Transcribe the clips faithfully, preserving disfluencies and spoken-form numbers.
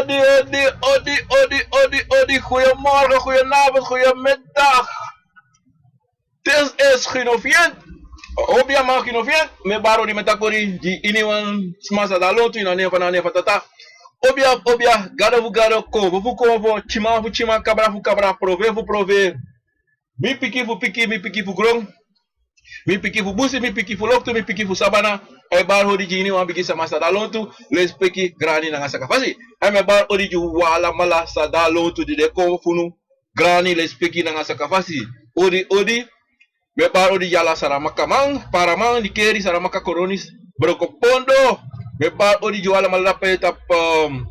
Odi, odi, odi, odi, odi, odi. Goeiemorgen, goedenavond, goedemiddag. This is Gino Fiet. Obia man Gino Fiet. Mi baro di mi e taki odi gi iniwan sma san de na lontu, ini a nen fu a Nen fu a Tata. Obia, obia, gado fu gado, konfo fu konfo, tyiman fu tyiman, kabra fu kabra, prove fu prove. Mi pikin fu pikin, mi pikin fu gron. Mi pikin fu busi, mi pikin fu loktu, mi pikin fu sabana. A e bari odi gi iniwan bigi sama san de na lontu, lespeki, grani nanga sakafasi. A e bari odi gi un alamala san de na lontu di de kon fu unu, grani, lespeki nanga sakafasi. Odi, odi. Mi e bari odi gi ala Saramakaman, Paraman, Nikeri, Saramaka, Koronis, Brokopondo. Mi e bari odi gi un alamala dape tapu, ehm,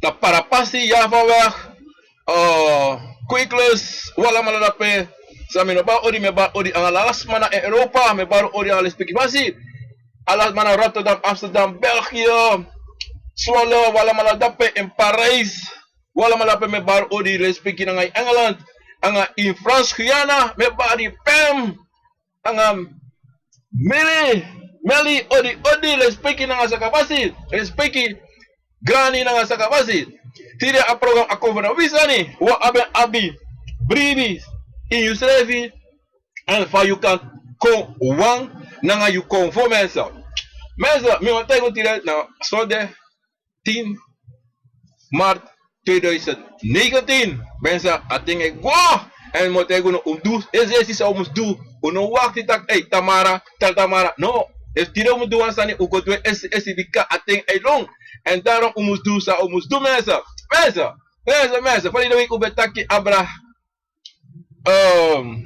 tapu Parapasi, Javaweg, eh, Kwiklus, un alamala dape. San mi no bari odi, mi e bari odi anga ala sma na Europa, mi e bari odi anga lespeki fasi. Ala sma na Rotterdam, Amsterdam, België, Zwolle, un alamala dape, in Parijs. Un alamala dape mi e bari odi, lespeki nanga Engeland, anga in Frans Guyana, mi e bari Pem, anga Meli, Meli, odi, odi, lespeki nanga sakafasi, lespeki, grani nanga sakafasi. Tide a program a kon fu na wi sani, wi abi, abi bribi ini yusrefi, èn fa yu kan kon wan nanga yu konfo, mensen. Mensen, mi wani taigi un tide na sonde tin maart tweeduizend negentien. Mensen, a ten e gwe. Èn mi o taigi unu, un mus du, esi, esi san un mus du. Un no wakti taki, ei, tamara, tal tamara. No, efu tide un mus du wan sani, un go du en esi, esi, bika a ten e lon. Èn daarom un mus du san un mus du, mensen. Mensen, mensen, mensen, verleden week un ben taki abra Ehm,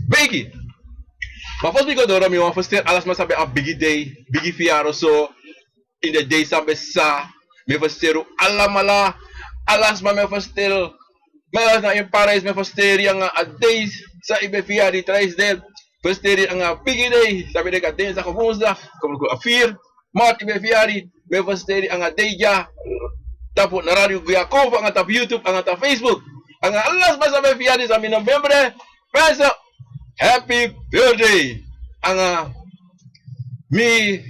begi. Ma fosi mi go doro, mi wani ferstel ala sma san ben abi bigi dei, bigi fiari so, ini den dei san ben pasa. Mi e ferstel un alamala, ala sma mi e ferstel. Mi e lasi na ini Parijs, mi e ferstel yu anga a dei san yu ben fiari, trei dei. Ferstel yu anga bigi dei san ben de kande dinsdag of woensdag, kon a vier. Marti ben fiari, mi e ferstel yu anga dei dya. Tapu na Radio Guya Konfo, anga tapu YouTube, anga tapu Facebook. Anga ala sma san ben fiari san mi no memre. Mensen, happy birthday. Anga mi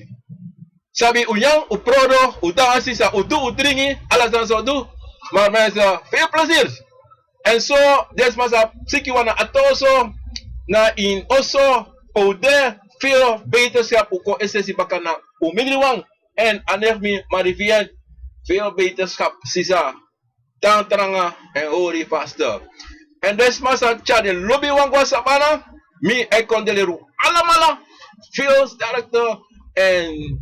sabi un nyan, un prodo, un dansi, san un du, un dringi, ala san un du. Maar mensen, veel plezier. Èn so, den sma san siki wan na ati oso, na ini oso, pe un de, veel beterschap, un kon esesi baka na un mindri wan. Èn a nen fu mi Marie Vienne, veel beterschap, sisa. Tan tranga èn hori vast. Èn den sma san tyari den lobiwan go na sabana, mi e kondoleri un alamala, veel sterkte, èn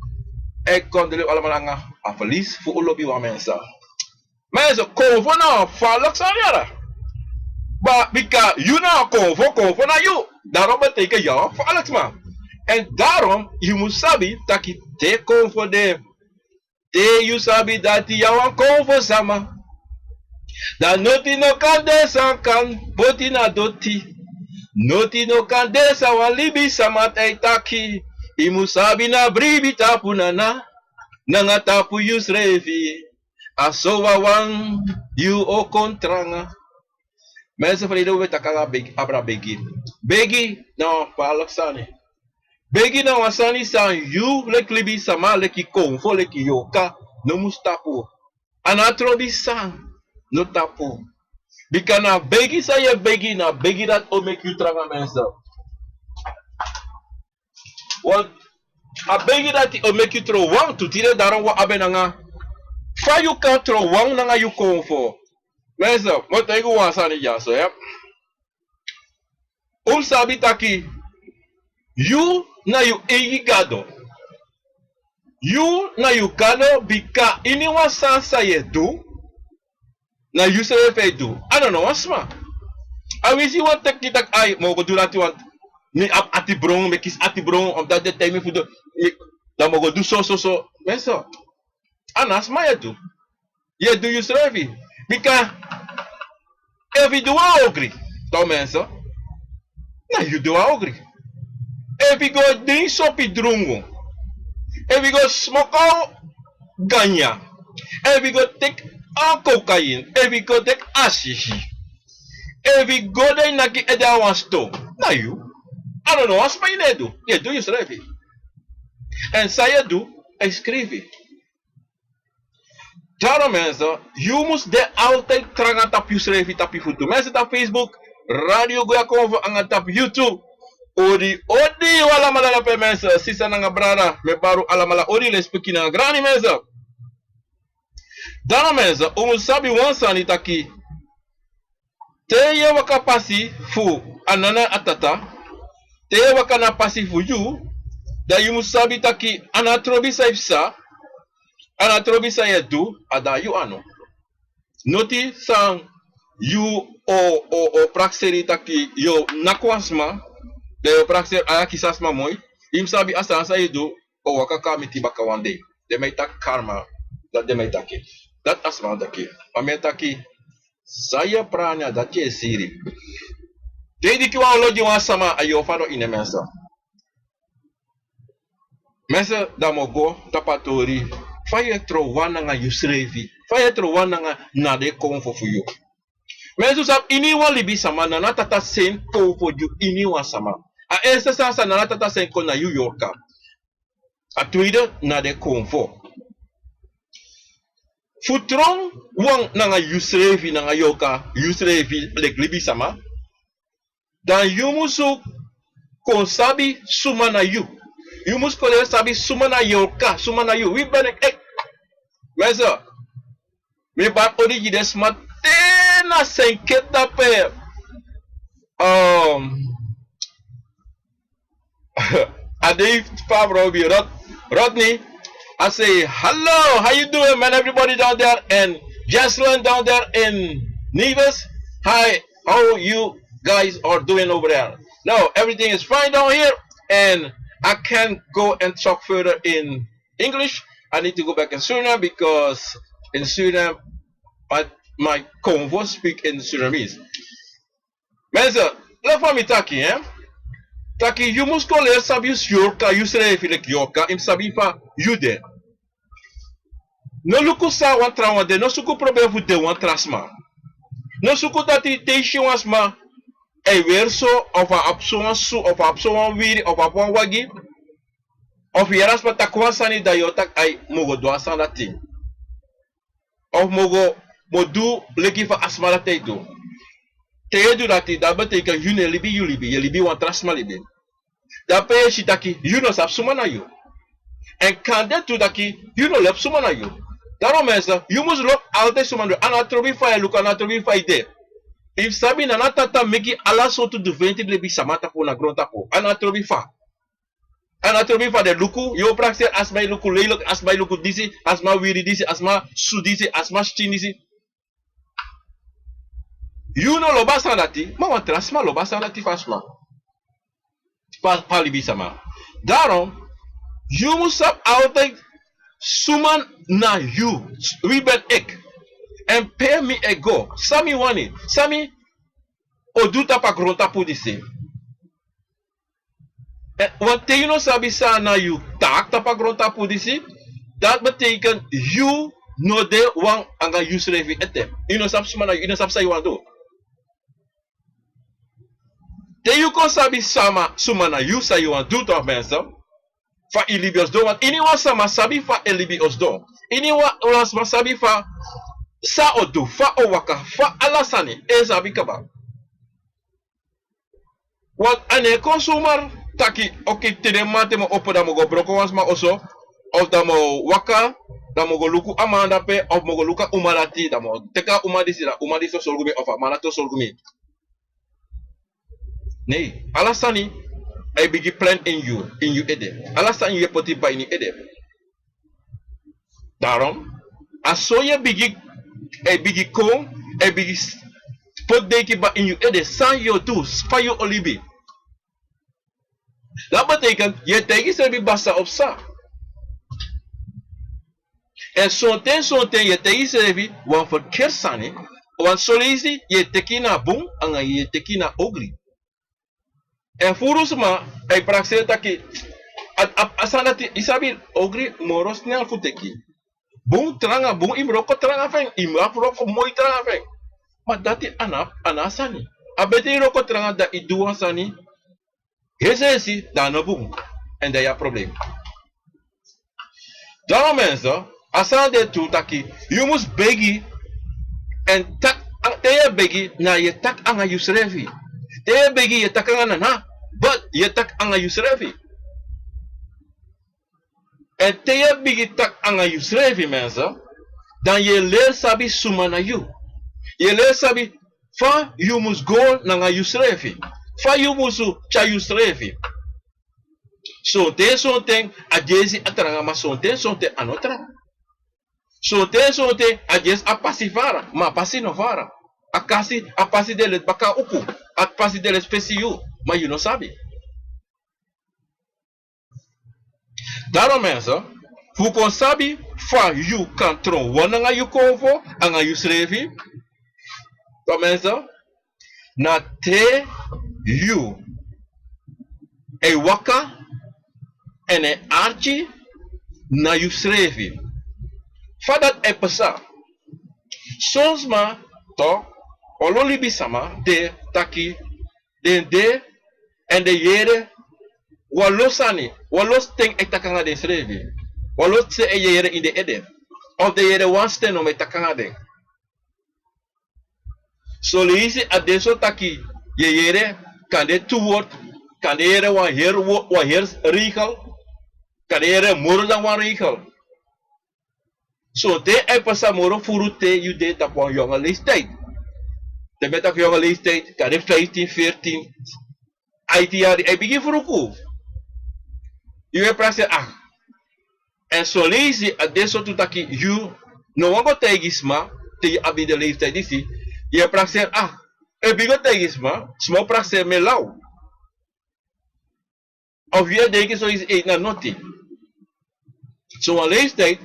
e kondoleri un alamala anga a verlies fu un lobiwan, mensen. Mensen, konfo na wan falak sani yara. Ma bika yu na wan konfo, konfo na yu. Daarom betekent yu na wan falak sma. Èn daarom yu mus sabi taki te konfo de, te yu sabi dati yu na wan konfo sama, dan noti no kan de san kan poti na doti. Noti no kan de san wan libisama e taki. Yu mus sabi na bribi tapu nana, nanga tapu yusrefi. A so wawan yu o kon tranga. Mensen, verleden week taki anga begi, abra begi. Begi na wan falak sani. Begi na wan sani san yu leki libisama, leki konfo, leki yorka, no mus tapu. A no trobi san no tapu. Bika na begi san yu e begi, na begi dati o meki yu tranga, mensen. Want a begi dati o meki yu trowan tu. Tide daarom wi abi en nanga fa yu kan trowan nanga yu konfo. Mensen, mi o taigi wan sani dyaso, ya. Un mus sabi taki yu na yu eigi gado. Yu na yu gado, bika iniwan sani san yu e du, na yusrefi e du. A no na wan sma. A winsi wan teki taki, ai, mi o go du dati, want mi abi ati bron, mi e kisi ati bron, omdat den taigi mi fu du, mi, dan mi o go du so, so, so. Mensen, a no a sma yu e du. Yu e du yusrefi. Bika efu yu du wan ogri, dan mensen, na yu du wan ogri. Efu yu go dringi sopi drungu, efu yu go smoko ganya, efu yu go teki a cocaïne, efu yu go teki asisi, efu yu go de naki ede na wan ston, na yu. A no na wan sma yu e du, yu e du yusrefi. Èn san yu e du, e skrifi. Daarom mensen, yu mus de altijd tranga tapu yusrefi, tapu yu futu. Mensen tapu Facebook, Radio Goya Konfo anga tapu YouTube. Odi, odi, yu alamala dape mensen, sisa nanga brada, mi e bari un alamala odi, lespeki nanga grani mensen. Daarom mensen, un mus sabi wan sani taki, te yu e waka pasi fu a nana, a tata, te yu e waka na pasi fu yu, dan yu mus sabi taki a no trobi san yu psa, a no trobi san yu e du, a de na yu anu. Noti san yu o, o, o prakseri taki yu o naki wan sma, dan yu o prakseri ala, kisi a sma moi, yu mus sabi a sani san yu du o waka kon na miti baka wan dei. Den man e taki karma, dati den man e taki. Dati a sma taki. Ma mi e taki, san yu e prani, a dati yu e siri. Te yu diki wan olo gi wan sama, a yu o fadon ini en mensen. Mensen, dan mi o go tapu a tori. Fa yu e trow wan nanga yusrefi? Fa yu e trow wan nanga na den konfo fu yu? Mensen, un sabi iniwan libisama, nana tata seni konfo gi iniwan sama. A eerste sani san nana tata seni kon na yu yorka. A tweede na den konfo. Fu trow wan nanga yusrefi, nanga yorka, yusrefi leki libisama, dan yu musu kon sabi suma na yu. Yu mus kon leri sabi suma na yorka, suma na yu. Wi ben e, eh, mensen, mi bari odi gi den sma te na senke dape. Um, a dei fa a brobi Rod-, Rodney. I say, "Hello, how you doing, man? Everybody down there, and Jocelyn down there in Nevis. Hi, how you guys are doing over there?" No, everything is fine down here, and I can't go and talk further in English. I need to go back in Suriname because in Suriname, my, my convo speak in Surinamese. Mensen, luku fa mi taki, eh? Taki yu mus kon leri sabi yu yorka, yusrefi leki yorka, yu mus sabi fa yu de. No luku san wan trawan de, no suku problem fu de wan tra sma. No suku dati te yu si wan sma e weri so, of a abi so wan su, of a abi so wan wiri, of a abi wan wagi, of yu yere a sma taki wan sani, dan yu o taki, ai, mi o go du a sani dati. Of mi o go, mi o du leki fa a sma dati e du. Te yu e du dati, dati betekent yu no e libi yu libi, yu e libi wan tra sma libi. Dape yu e si taki yu no sabi suma na yu. Èn kande tu taki yu no lepi suma na yu. Daarom mensen, yu mus lobi altijd suma na yu. A no trobi fa yu e luku, a no trobi fa yu de. Yu mus sabi nana tata meki ala sortu dufenti libisama tapu na grontapu. A no trobi fa. A no trobi fa den luku, yu o prakseri a sma e luku lelijk, a sma e luku disi, a sma wiri disi, a sma su disi, a sma skin disi. Yu no lobi a sani dati, ma wan tra sma lobi a sani dati fu a sma. Fu a, fu a libisama. Daarom, yu mus sabi altijd suma na yu, wie ben ik. Èn pe mi e go, san mi wani, san mi o du tapu a grontapu disi. Eh, want te yu no sabi san na yu taak tapu a grontapu disi, dati betekent yu no de wan anga yusrefi ete. Yu no sabi suma na yu, yu no sabi san yu wani du. Te yu kon sabi sama, suma na yu, san yu wani du toch mensen, fa yu libi o sidon, want iniwan sama sabi fa en libi o sidon. Iniwan, wan sma sabi fa san o du, fa o waka, fa ala sani, en sabi kaba. Want a no e kon sumar taki, oké, tide mamanten mi o opo dan mi o go broko wan sma oso, of dan mi o waka, dan mi o go luku a man dape, of mi o go luku a uma dati, dan mi o teki a uma disi, dan a uma disi o sorgu mi, of a man dati o sorgu mi. Nee, ala sani, a e bigin plan in yu, in yu ede. Ala sani yu e poti kba ini yu ede. Daarom, a so yu e bigin, a e bigin kon, a e bigin s-, poti denki kba ini yu ede, san yu o du, fa yu o libi. Dati betekent, yu e taigi yusrefi kba san o psa. Èn sonten, sonten yu e taigi yusrefi wan ferkeri sani, want son leisi yu e teki na bun, anga yu e teki na ogri. Èn furu sma, a e prakseri taki, a, a, a sani dati, yu sabi, ogri moro snel fu teki. Bun tranga, bun yu mus wroko tranga fu en, yu mus abi wroko moi tranga fu en. Ma dati a no, a no a sani. A betri yu wroko tranga dan yu du wan sani hesehesi, dan a no bun. Èn dan yu abi problem. Daarom mensen, A sani de tu taki yu mus begi. Èn tak-, a-, te yu e begi, na yu e taki anga yusrefi. Te yu e begi, yu e taki anga nana, but yu e taki anga yusrefi. Èn te yu e bigin taki anga yusrefi, mensen, dan yu e leri sabi suma na yu. Yu e leri sabi fa yu mus go nanga yusrefi, fa yu mus tyari yusrefi. Sonten sonten a dyesi a tranga, ma sonten sonten a no tranga. Sonten sonten a dyesi a pasi fara, ma a pasi no fara. A kasi, a pasi de leti baka uku, a pasi de leti fesi yu, ma yu no sabi. Daarom mensen, fu kon sabi fa yu kan tron wan nanga yu konfo, anga yusrefi. Daarom mensen, na te yu e waka èn e arki na yusrefi. Fa dati e pasa? Son sma, toch, wan lo libisma de taki den de èn den yere wan lo sani, wan lo sten e taki anga densrefi. Wan lo sten e yere ini den ede. Of den yere wan sten nomo e taki anga den. Son leisi a de so taki yu e yere kande tu wortu, kande yere wan heri wo-, wan heri regel, kande yere moro dan wan regel. Sonten a e pasa moro furu te yu de tapu wan yonge leeftijd. Te mi e taki yonge leeftijd, kande vijftien, veertien, aiti yari, a e bigin fruku. Yu e prakseri, ah. Èn son leisi a de so tu taki yu no wani go taigi sma, te yu abi den leeftijd disi, yu e prakseri, ah. Efu yu go taigi sma, sma o prakseri mi e law. Of yu e denki son leisi eiti na noti. So wan leeftijd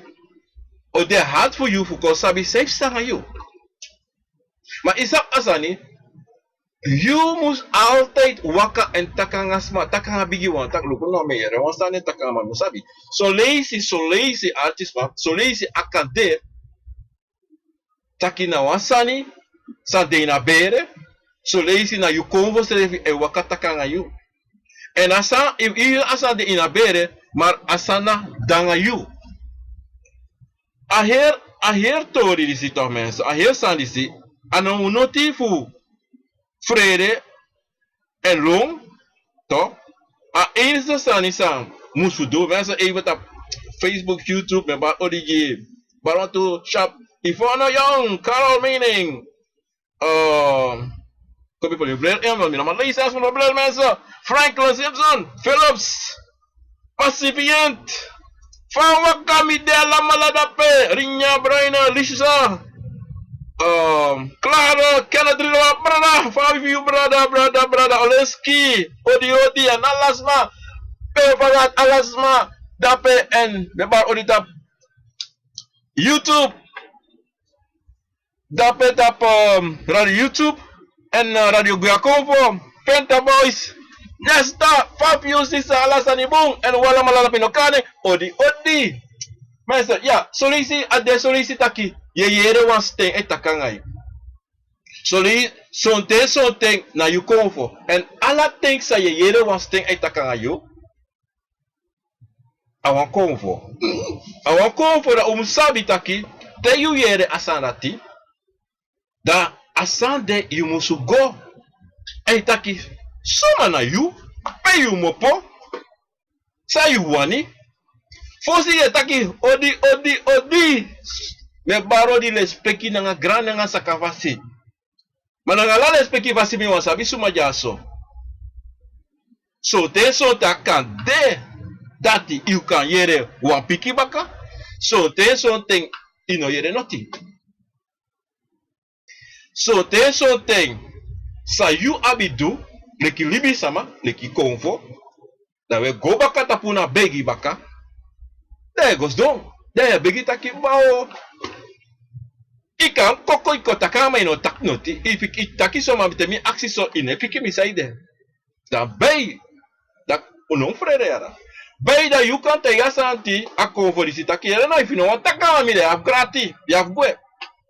o de hard fu yu fu kon sabi san e pasa nanga yu. Ma yu sabi a sani, yu mus altijd waka èn taki anga sma, taki anga bigi wan, taki luku no, mi e yere wan sani, taki anga, ma mi no sabi. Son leisi, son leisi arki sma, son leisi a kan de taki na wan sani san de ini a bere, son leisi na yu konfo srefi e waka taki anga yu. Èn a sani, yu, yu, a sani de ini a bere, ma a sani na de anga yu. A heri, a heri tori disi toch mensen, a heri sani disi, a no noti fu frede èn lon, toch. A enigste sani san mus fu du, mensen, even tapu Facebook, YouTube, mi e bari odi gi bari wantu sharp, Ifono Young, Carol Mening, eh, Kobi Poli Blair, eh, mi no man leisi a sma Blair, mensen, Franklin Simpson, Phillips, Pacifiant, fa waka mi de alamala dape, Rinya Bruiner, Lisa, ehm, Clara, Kenneth Ridwan, brada, fa wi fu yu, brada, brada, brada, Oleski, odi, odi, èn ala sma, pe fagat ala sma dape, èn mi e bari odi tapu YouTube, dape tapu, ehm, Radio YouTube, èn, eh, Radio Guya Konfo, Penta Boys, Nesta, fa fu yu sisa, ala sani bun, èn wi alamala dape no kande, odi, odi. Mensen, ya, son leisi a de son leisi taki yu e yere wan sten e taki anga yu. Son lei-, sonten, sonten na yu konfo. Èn ala ten san yu e yere wan sten e taki anga yu, a wan konfo. A wan konfo, dan un mus sabi taki te yu yere a sani dati, dan a sani de yu musu go. A e taki suma na yu, pe yu kmopo, san yu wani. Fosi yu e taki odi, odi, odi, mi e bari odi lespeki nanga grani nanga sakafasi. Ma nanga ala lespeki fasi mi wani sabi suma dyaso. Sonten sonten a kan de dati yu kan yere wan piki baka. Sonten sonten yu no yere noti. Sonten sonten san yu abi du, leki libisama, leki konfo, dan wi e go baka tapu na begi baka. Dan yu e go sidon, dan yu e begi taki bawo. Yu kan koko, yu kon taki a man, yu no taki noti. Yu fik-, yu taki so, ma te mi aksi so, yu no e fiki mi san yu de. Dan bei, dan un no frede yara. Bei dan yu kan taigi a sani, a konfo disi taki yere no, efu yu no wani taki a man, mi de, yu abi grati, yu abi gwe.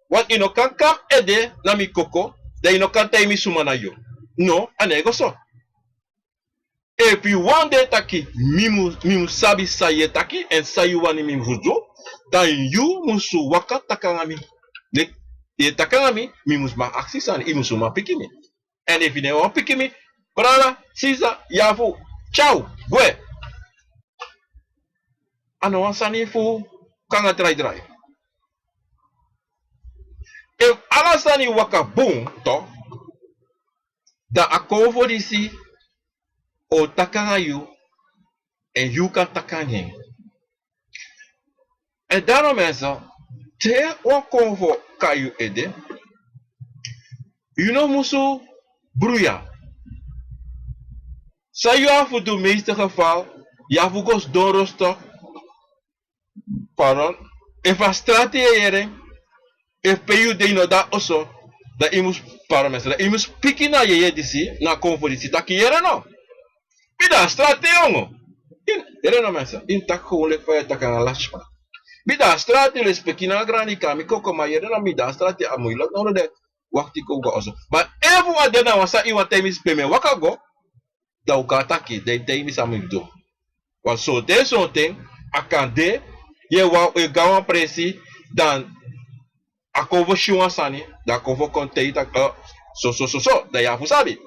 Want yu no kan kon ede na mi koko, dan yu no kan taigi mi suma na yu. No, a no e go so. Efu yu wani de taki mi mu, mi mu sabi san yu e taki, èn san yu wani mi fu du, Dan yu musu waka taki nanga mi. Leki yu e taki nanga mi, mi musu man aksi sani, yu musu man piki mi. Èn efu yu no e wani piki mi, brada, sisa, yu abi fu tyari gwe. A no wan sani fu kon nanga draidrai. Efu ala sani waka bun, toch, dan a konfo disi o taki nanga yu, èn yu kan taki nanga en. Èn daarom, mensen, te wan konfo kai yu ede, yu no musu bruya. San yu abi fu du, meeste geval, yu abi fu go sidon rustig. Pardon. Efu a strati yu e yere, efu pe yu de yu no de na oso, dan yu mus, pardon, mensen, dan yu mus piki na yeye disi, na konfo disi taki: yere no, mi de na strati, yongu. Yu yere no, mensen, yu mus taki gewoon leki fa yu e taki nanga lasi sma. Mi de na strati, lespeki nanga grani, kon na mi koko, ma yere no, mi de na strati, a moeilijk, no, no, de wakti kon go na oso. Ma efu a de na wan sani yu wani taigi mi, pe mi e waka go, dan un kan taki, dan yu taigi mi san mi mus du. Want sonten, sonten, a kan de, yu e waka, yu e go na wan presi, dan a konfo si wan sani, dan a konfo kon taigi yu taki, eh, so, so, so, so, dan yu abi fu sabi.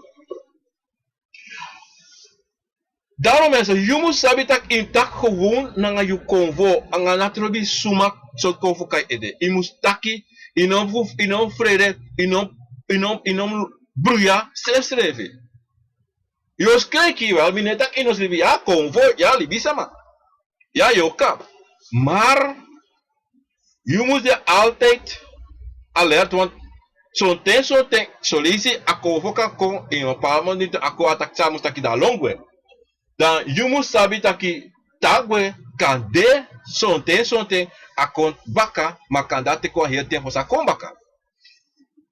Daarom, mensen, yu mus sabi taki yu mus taki gewoon nanga yu konfo, anga no trobi suma, so konfo kai ede. Yu mus taki, yu no mus, yu no mus frede, yu no mus, yu no mus, yu no mus bruya srefsrefi. Yu o skreki wel, mi no e taki yu no srefsrefi, yu a konfo, yu a libisama, yu a yorka. Maar yu mus de altijd alert, want sonten, sonten, son leisi a konfo kan kon, in een paar minuten a kon, a taki san a mus taki, dan a lon gwe. Dan yu mus sabi taki te a gwe, kande sonten, sonten a kon baka, ma kande a teki wan heri ten fosi a kon baka.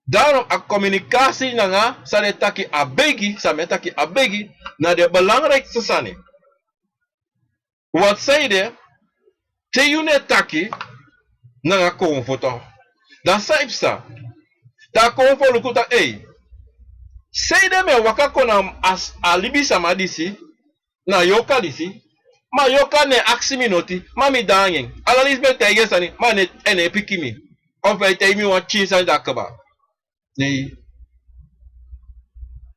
Daarom a communicatie nanga san den e taki a begi, san mi e taki a begi, na den belangrijkste sani. Want sanede, te yu no e taki nanga konfo, dan san e psa? Dan konfo luku taki: ei, sanede mi e waka kon na a, a libisama disi, na yorka disi, ma yorka no e aksi mi noti, ma mi de nanga en. Ala leisi mi e taigi en sani, ma a no e, a no e piki mi. Of a e taigi mi wan pikin sani, dan kaba. Nee.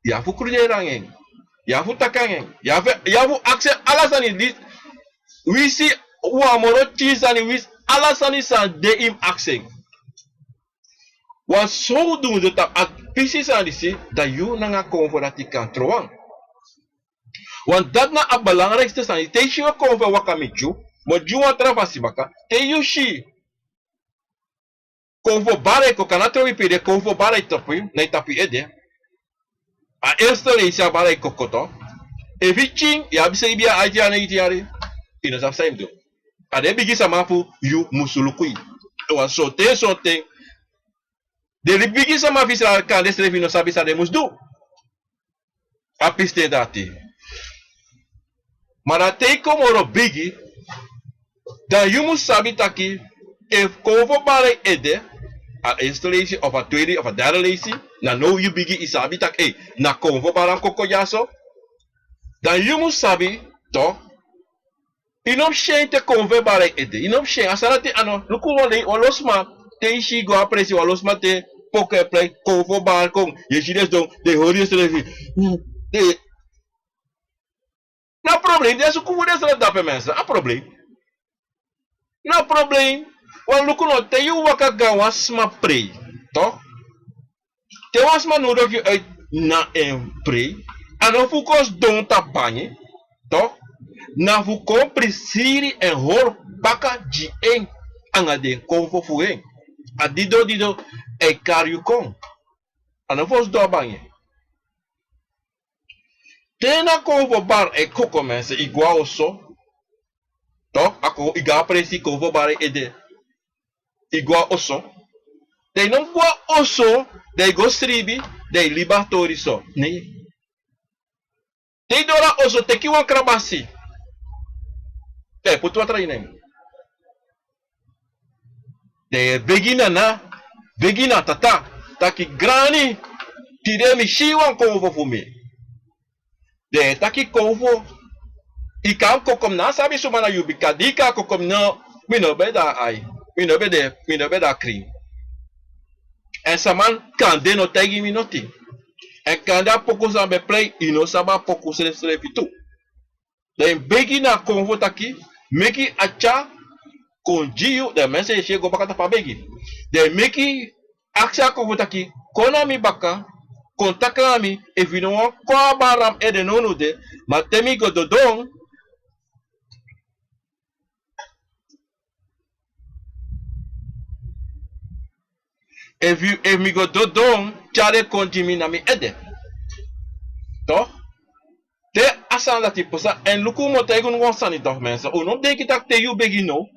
Yu abi fu kruderi nanga en. Yu abi fu taki nanga en. Yu abi fu, yu abi fu aksi en ala sani di, winsi wan moro pikin sani, winsi ala sani san de, yu mus aksi en. Want zodoende, tapu a pisi sani disi, dan yu nanga konfo dati kan trowan. Want dati na a belangrijkste sani. Te yu si wan konfo e waka miti yu, ma yu wan tra fasi baka, te yu si konfo bari e koko, a no trobi pe yu de, konfo bari e tapu yu, na yu tapu yu ede. A eerste leisi a bari e koko, toch. Efu yu pikin, yu abi seibin yari, aiti yari, neigin yari, yu no sabi san yu mus du. A den bigi sama fu yu musu luku yu. Want sonten, sonten den bigi sama fu Israel, kande srefi no sabi san den mus du. A pisiten dati. Ma dan te yu kon moro bigi, dan yu mus sabi taki, efu konfo bari ede, a eerste leisi of a tweede of a derde leisi, na now yu bigi, yu sabi taki, ei, na konfo bari a koko dyaso. Dan yu mus sabi, toch, yu no mus si en te konfo e bari ede. Yu no mus si en. A sani dati a no, luku wan lei, wan lo sma, te yu si yu go a presi, wan lo sma te poko e prei, konfo bari kon, yu e si den sidon, den e hori densrefi. Den, na problem, den e suku fu densrefi drape, mensen. A problem. Na problem. Wan luku no, te yu waka go na wan sma prei, toch? Te wan sma nodig yu uit na en prei, a no fu kon sidon tapu bangi, toch? Na fu kon prisiri en hori baka gi en anga den konfo fu en. A dido dido e kari yu kon. A no fu sidon a bangi. Te na konfo bari e koko, mensen, yu go a oso, toch? A kon, yu go a presi, konfo bari ede. Yu go a oso. Dan yu no mus go a oso, dan yu go sribi, dan yu libi a tori so. Nee. Te yu doro a oso, teki wan krabasi. Dan yu poti watra ini en. Dan yu e begi na nana, begi na tata, taki: Grani, tide mi si wan konfo fu mi. Den e taki konfo. Yu kan kokom, na sabi suma na yu, bika di yu kan kokom no, Mi no ben de a ai, mi no ben de, mi no ben de a krin. Èn sama kande no taigi mi noti. Èn kande a poku san mi ben prei, yu no sabi a poku srefsrefi tu. Dan yu begi na a konfo taki, meki a tyari kon gi yu, dan mensen e si e go baka tapu a begi. Dan yu meki aksi a konfo taki, kon na mi baka, kon taki na mi, efu yu no wani kon abra mi ede nownow de, ma te mi go dodon, efu yu, efu mi go dodon, tyari en kon gi mi na mi ede. Toch? Te a sani dati pasa, èn luku mi o taigi unu wan sani toch mensen. Un no denki taki te yu begi now,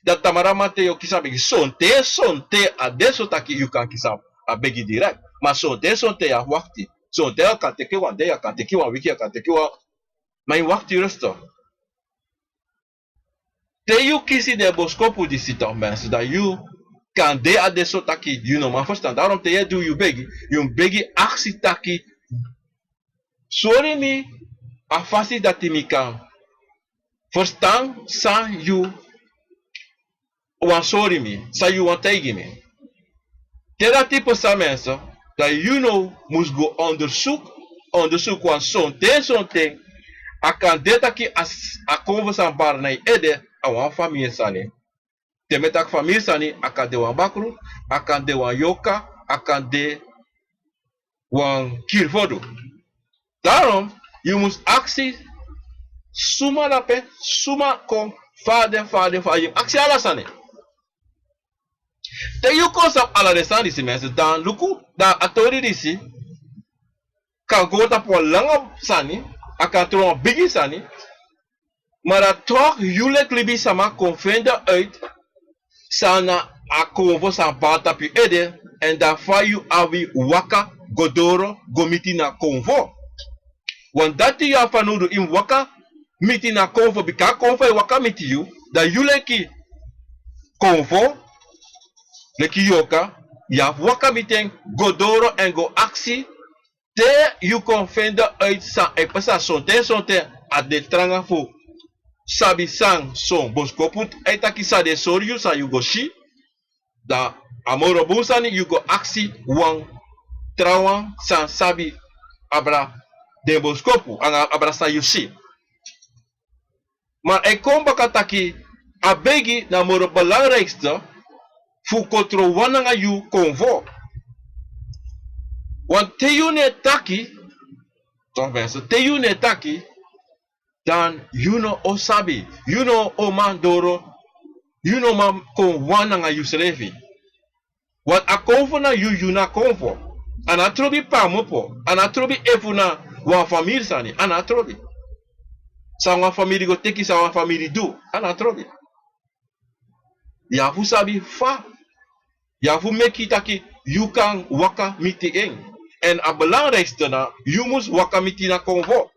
dan tamara mamanten yu o kisi a begi. Sonten, sonten a de so taki yu kan kisi a begi direct. Ma sonten, sonten yu abi wakti. Sonten a kan teki wan dei, a kan teki wan wiki, a kan teki wan, ma yu wakti rustig. Te yu kisi den boskopu disi toch mensen, dan yu kan de a de so taki yu no man ferstan. Daarom te yu e du yu begi, yu mus begi aksi taki, sori mi a fasi dati mi kan ferstan san yu wani sori mi, san yu wani taigi mi. Te dati pasa mensen, dan yu no mus go ondersuku, ondersuku, want sonten, sonten a kan de taki a s-, a konfo san bari na yu ede, a wan famiri sani. Te mi e taki famiri sani, a kan de wan bakru, a kan de wan yorka, a kan de wan kiri fodu. Daarom yu mus aksi suma dape, suma kon, fa a de, fa a de, fa a de, yu mus aksi ala sani. Te yu kon sabi ala den sani disi mensen, dan luku, dan a tori disi kan go tapu wan langa sani, a kan tron wan bigi sani, ma dan toch yu leki libisama kon fende uit san na a konfo san bari tapu yu ede, èn dan fa yu abi waka go doro go miti na konfo. Want dati yu abi fanowdu, yu mus waka miti na konfo, bika konfo e waka miti yu, dan yu leki konfo, leki yorka, yu abi waka miti en, go doro èn go aksi, te yu kon fende uit san e pasa. Sonten, sonten a de tranga fu sabi san son boskopu e taki, san den e sori yu, san yu go si. Dan a moro bun sani yu go aksi wan trawan san sabi abra den boskopu, anga abra san yu si. Ma e kon baka taki a begi na moro belangrijkste fu kon tron wan nanga yu konfo. Want te yu no e taki, toch mensen, te yu no e taki, dan yu no o sabi, yu no o man doro, yu no man kon wan nanga yusrefi. Want a konfo na yu, yu na konfo. A no trobi pe a mopo, a no trobi efu na wan famiri sani, a no trobi. San wan famiri go teki, san wan famiri du, a no trobi. Yu abi fu sabi fa, yu abi fu meki taki yu kan waka miti en. Èn a belangrijkste na, yu mus waka miti na konfo.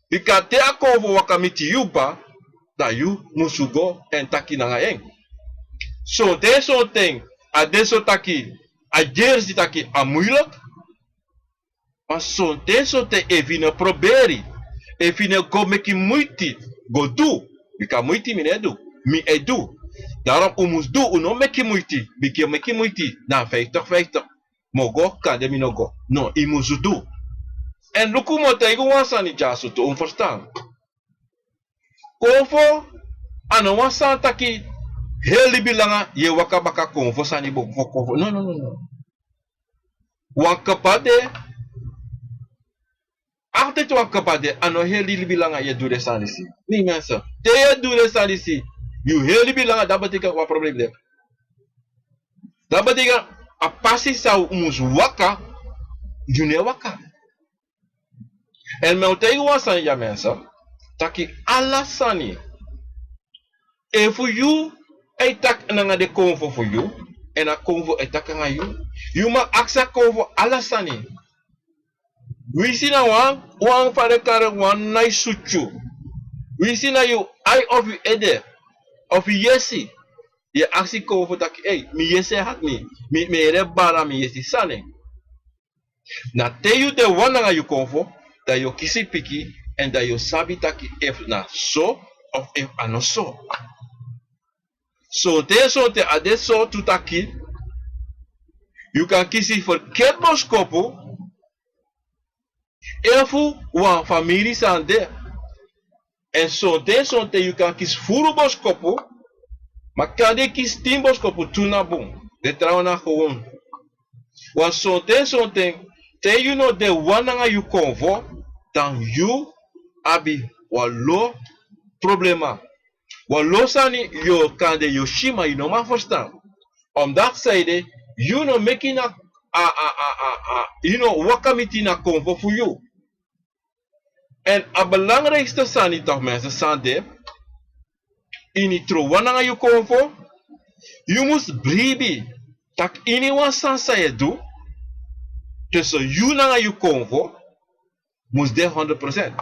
Bika te a konfo waka miti yu kba, dan yu musu go èn taki nanga en. Sonten, sonten a de so taki a gersi taki a muilek. Ma sonten, sonten efu yu no proberi, efu yu no go meki muiti go du, bika muiti mi no e du, mi e du. Daarom un mus du, un no meki muiti, bika meki muiti na vijftig vijftig. Mi o go, kande mi no go. No, yu mus du. Èn luku, mi o taigi un wan sani dyaso tu, un ferstan. Konfo a no wan sani taki heri libi langa yu e waka baka konfo sani, baka konfo. No, no, no, no. Wan kba de, altijd wan kba de, a no heri libi langa yu e du den sani disi. Mi mensen, te yu e du den sani disi yu heri libi langa, dati betekent wan problem de. Dati betekent a pasi san un mus waka, yu no e waka. Èn mi o taigi wan sani dya mensen, taki ala sani, efu yu e taki nanga den konfo fu yu, èn a konfo e taki nanga yu, yu man aksi a konfo ala sani. Winsi na wan, wan fa den kari wan nai sutu, winsi na yu ai of yu ede of yu yesi, yu e aksi konfo taki: "Ei, mi yesi e hati mi, mi, mi ede bari, mi yesi sani." Na te yu de wan nanga yu konfo, dan yu o kisi piki, èn dan yu o sabi taki efu na so of efu a no so. Sonten sonten a de so tu taki yu kan kisi ferkeri boskopu efu wan famiri sani de. Èn sonten sonten yu kan kisi furu boskopu, ma kande yu kisi tin boskopu tu na bun, den trawan na gewon. Wan sonten sonten te yu no de wan nanga yu konfo, dan yu abi wan lo problema. Wan lo sani yu o kande yu o si ma yu no man ferstan. Omdati san ede yu no meki na a a a a a yu no waka miti na konfo fu yu. Èn a belangrijkste sani taki mense san de ini trowan nanga yu konfo, yu mus bribi taki iniwan sani san yu e du tusun yu nanga yu konfo mus de honderd procent.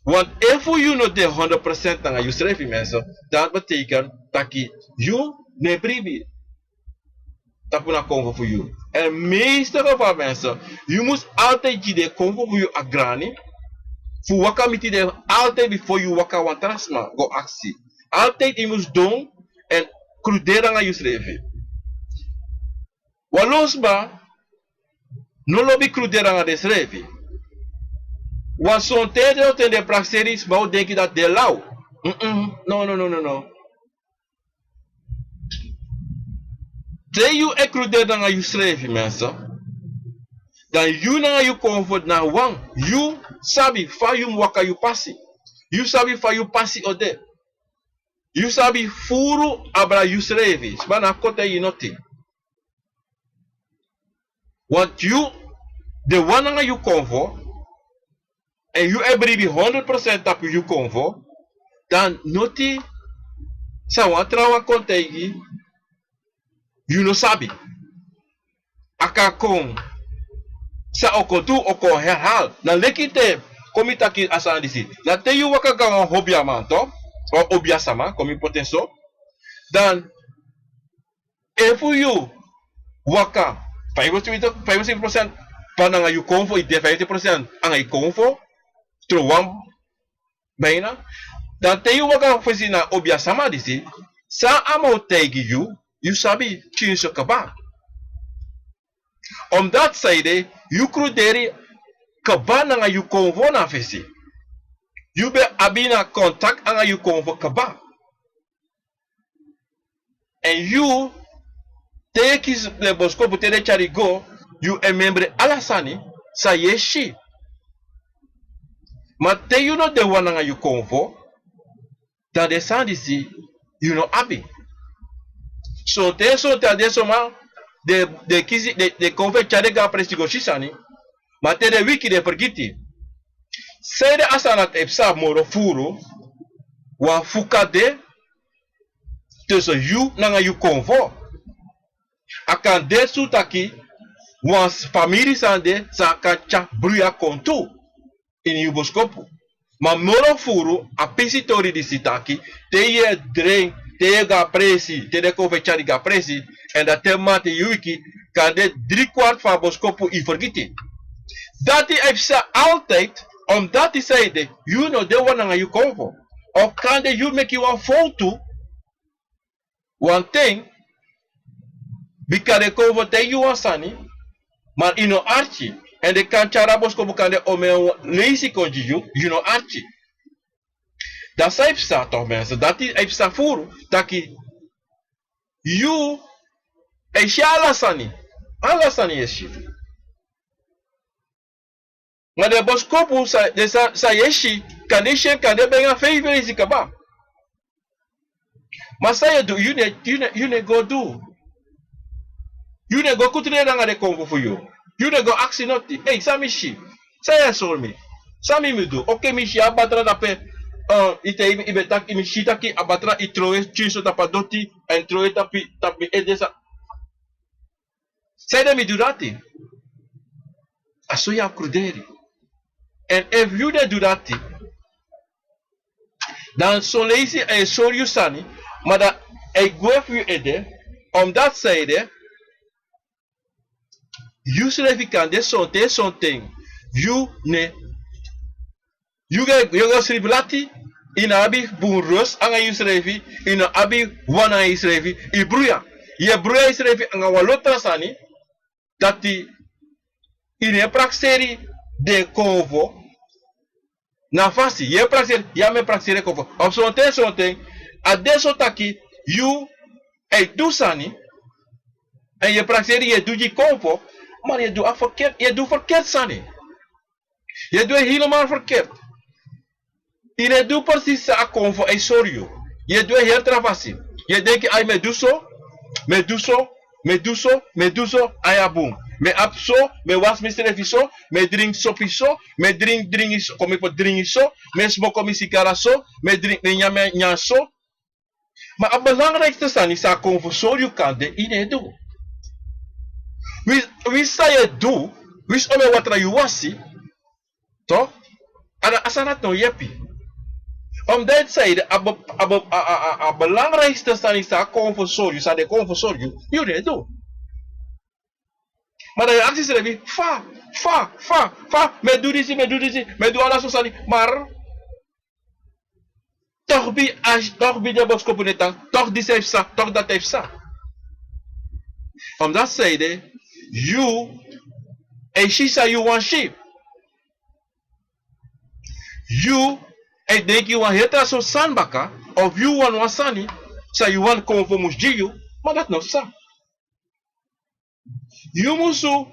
Want efu yu no de honderd procent nanga yusrefi mense, dati beteken taki yu no e bribi tapu na konfo fu yu. Èn meeste geval mense, yu mus altijd gi den konfo fu yu a grani fu waka miti den altijd bifo yu waka wan tra sma go aksi. Altijd yu mus don èn kruderi nanga yusrefi. Wan lo sma no lobi kruderi nanga densrefi. Wan sonten den o ten den prakseri sma o denki dati den law. No no no no no. Te yu e kruderi nanga yusrefi mense, dan yu nanga yu konfo na wan. Yu sabi fa yu mus waka yu pasi. Yu sabi fa yu pasi o de. Yu sabi furu abra yusrefi sma na kon taigi yu noti. Want yu de wan nanga yu konfo èn yu e bribi honderd procent tapu yu konfo, dan noti san wan trawan kon taigi yu no sabi. A kan kon san o kon tu o kon herhal na leki te kon mi taki a sani disi. Na te yu waka go na wan hobi a man to, wan hobi a sama kon mi poti en so, dan efu yu waka vijfentwintig procent pa nanga yu konfo yu de vijftig procent nanga yu konfo, trowan bijna. Dan te yu waka fesi na obi a sama disi, san a man o taigi yu, yu sabi tyinso kaba. Omdati san ede yu kruderi kaba nanga yu konfo na fesi. Yu ben abi na kontak nanga yu konfo kaba. Èn yu te yu e kisi den boskopu te den tyari go, yu e membri ala sani san yu e si. Ma te yu no de wan nanga yu konfo, dan den sani disi yu no abi. Sonten sonten a de soma den kisi den konfo e tyari den go na presi go si sani. Ma te den wiki den fergiti. Sanede a sani dati e psa moro furu, wan fuka de tusun yu nanga yu konfo. A kan de tu taki wan famiri sani de san a kan tyari bruya kon tu ini yu boskopu. Ma moro furu a pisi tori disi taki te yu e dren, te yu e go na presi, te den konfo e tyari go na presi, èn dan te mamanten yu wiki, kande dri kwart fu a boskopu yu fergiti. Dati e psa altid. Omdati sanede yu no de wan nanga yu konfo, of kande yu meki wan fowtu wanten, bika den konfo taigi yu wan sani, ma yu no arki. Èn den kan tyari a boskopu kande omen leisi kon gi yu, yu no arki. Dan san e psa tok mense, dati e psa furu taki yu e si ala sani. Ala sani yu e si. Ma den boskopu san yu e si, kande yu si en kande ben nanga feifi leisi kaba. Ma san yu e du, yu no e go du. Yu no e go kutu den nanga den konfo fu yu. Yu no e go aksi noti, ei san mi si? San yu e sori mi? San mi mus du? Oke mi si a batra dape. Yu te yu ben taki yu mus si taki a batra yu trowe tyinso tapu a doti, èn yu trowe tapu mi ede san? Sanede mi du dati? A so yu abi kruderi. Èn efu yu no e du dati, dan son leisi a e sori yu sani, ma dan a e gwe fu yu ede. Omdati sanede yu srefi kan de sonten sonten yu no e yu go sribi lati. Yu no abi bun rus nanga yusrefi. Yu no abi wan nanga yusrefi. Yu bruya. Yu e bruya yusrefi nanga wan lo tra sani. Dati yu no e prakseri den konfo. Na fasi yu e prakseri, yu a mu e prakseri en konfo. Of sonten sonten a de so taki yu e du sani, èn yu e prakseri yu e du gi konfo. Ma yu e du a ferkert, yu e du ferkert sani. Yu e du en helemaal ferkert. Yu no e du presis san a konfo e sori yu. Yu e du en heri tra fasi. Yu e denki ai mi e du so, mi e du so, mi e du so, mi e du so, ai a bun. Mi e abi so, mi e wasi misrefi so, mi e dringi sopi so, mi e dringi dringi so, kon mi poti dringi so, mi e smoko mi sigara so, mi e dringi mi e nyan mi e nyan so. Ma a belangrikste sani san a konfo sori yu kande yu no e du. Wi san yu e du, wi san o mi e watra yu wasi. Tok, a na a sani dati no yepi. Omdati saide a be a be a a a a belangrikste sani san a konfo sori yu san den konfo sori yu, yu no e du. Ma dan yu aksi srefi fa, fa, fa, fa mi e du disi mi e du disi, mi e du ala so sani. Mar tok bi a tok bi den boskopu no e tan, tok disi a e psa, tok dati a e psa. Omdati saide yu e si san yu wani si. Yu e denki wan heri tra sortu sani baka, of yu wani wan sani san yu wani konfo mus gi yu. Ma dati no psa. Yu musu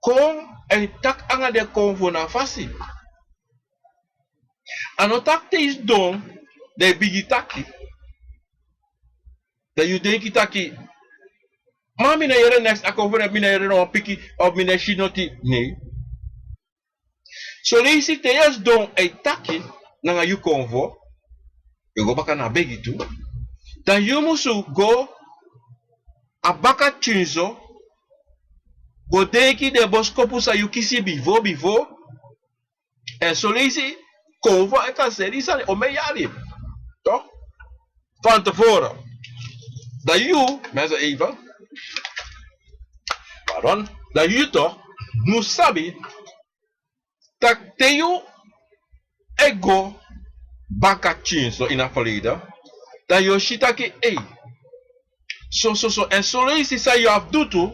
kon èn taki nanga den konfo na a fasi. A no taki te yu sidon dan yu bigin taki. Dan yu denki taki ma mi no yere neks a konfo na mi no yere na wan piki, of mi no e si noti. Nei. Soleisi te yu e sidon e taki nanga yu konfo, yu go baka na begi tu. Dan yu musu go a baka tyin so, go denki den boskopu san yu kisi bifo bifo. Èn soleisi konfo e kan seri sani omen yari. Tok, fan tefore. Dan yu mense eiva, pardon, dan yu tok mus sabi tak' te yu e go baka tyin so ini a ferleden, dan yu o si taki ei, sososo èn soleisi san yu abi du tu.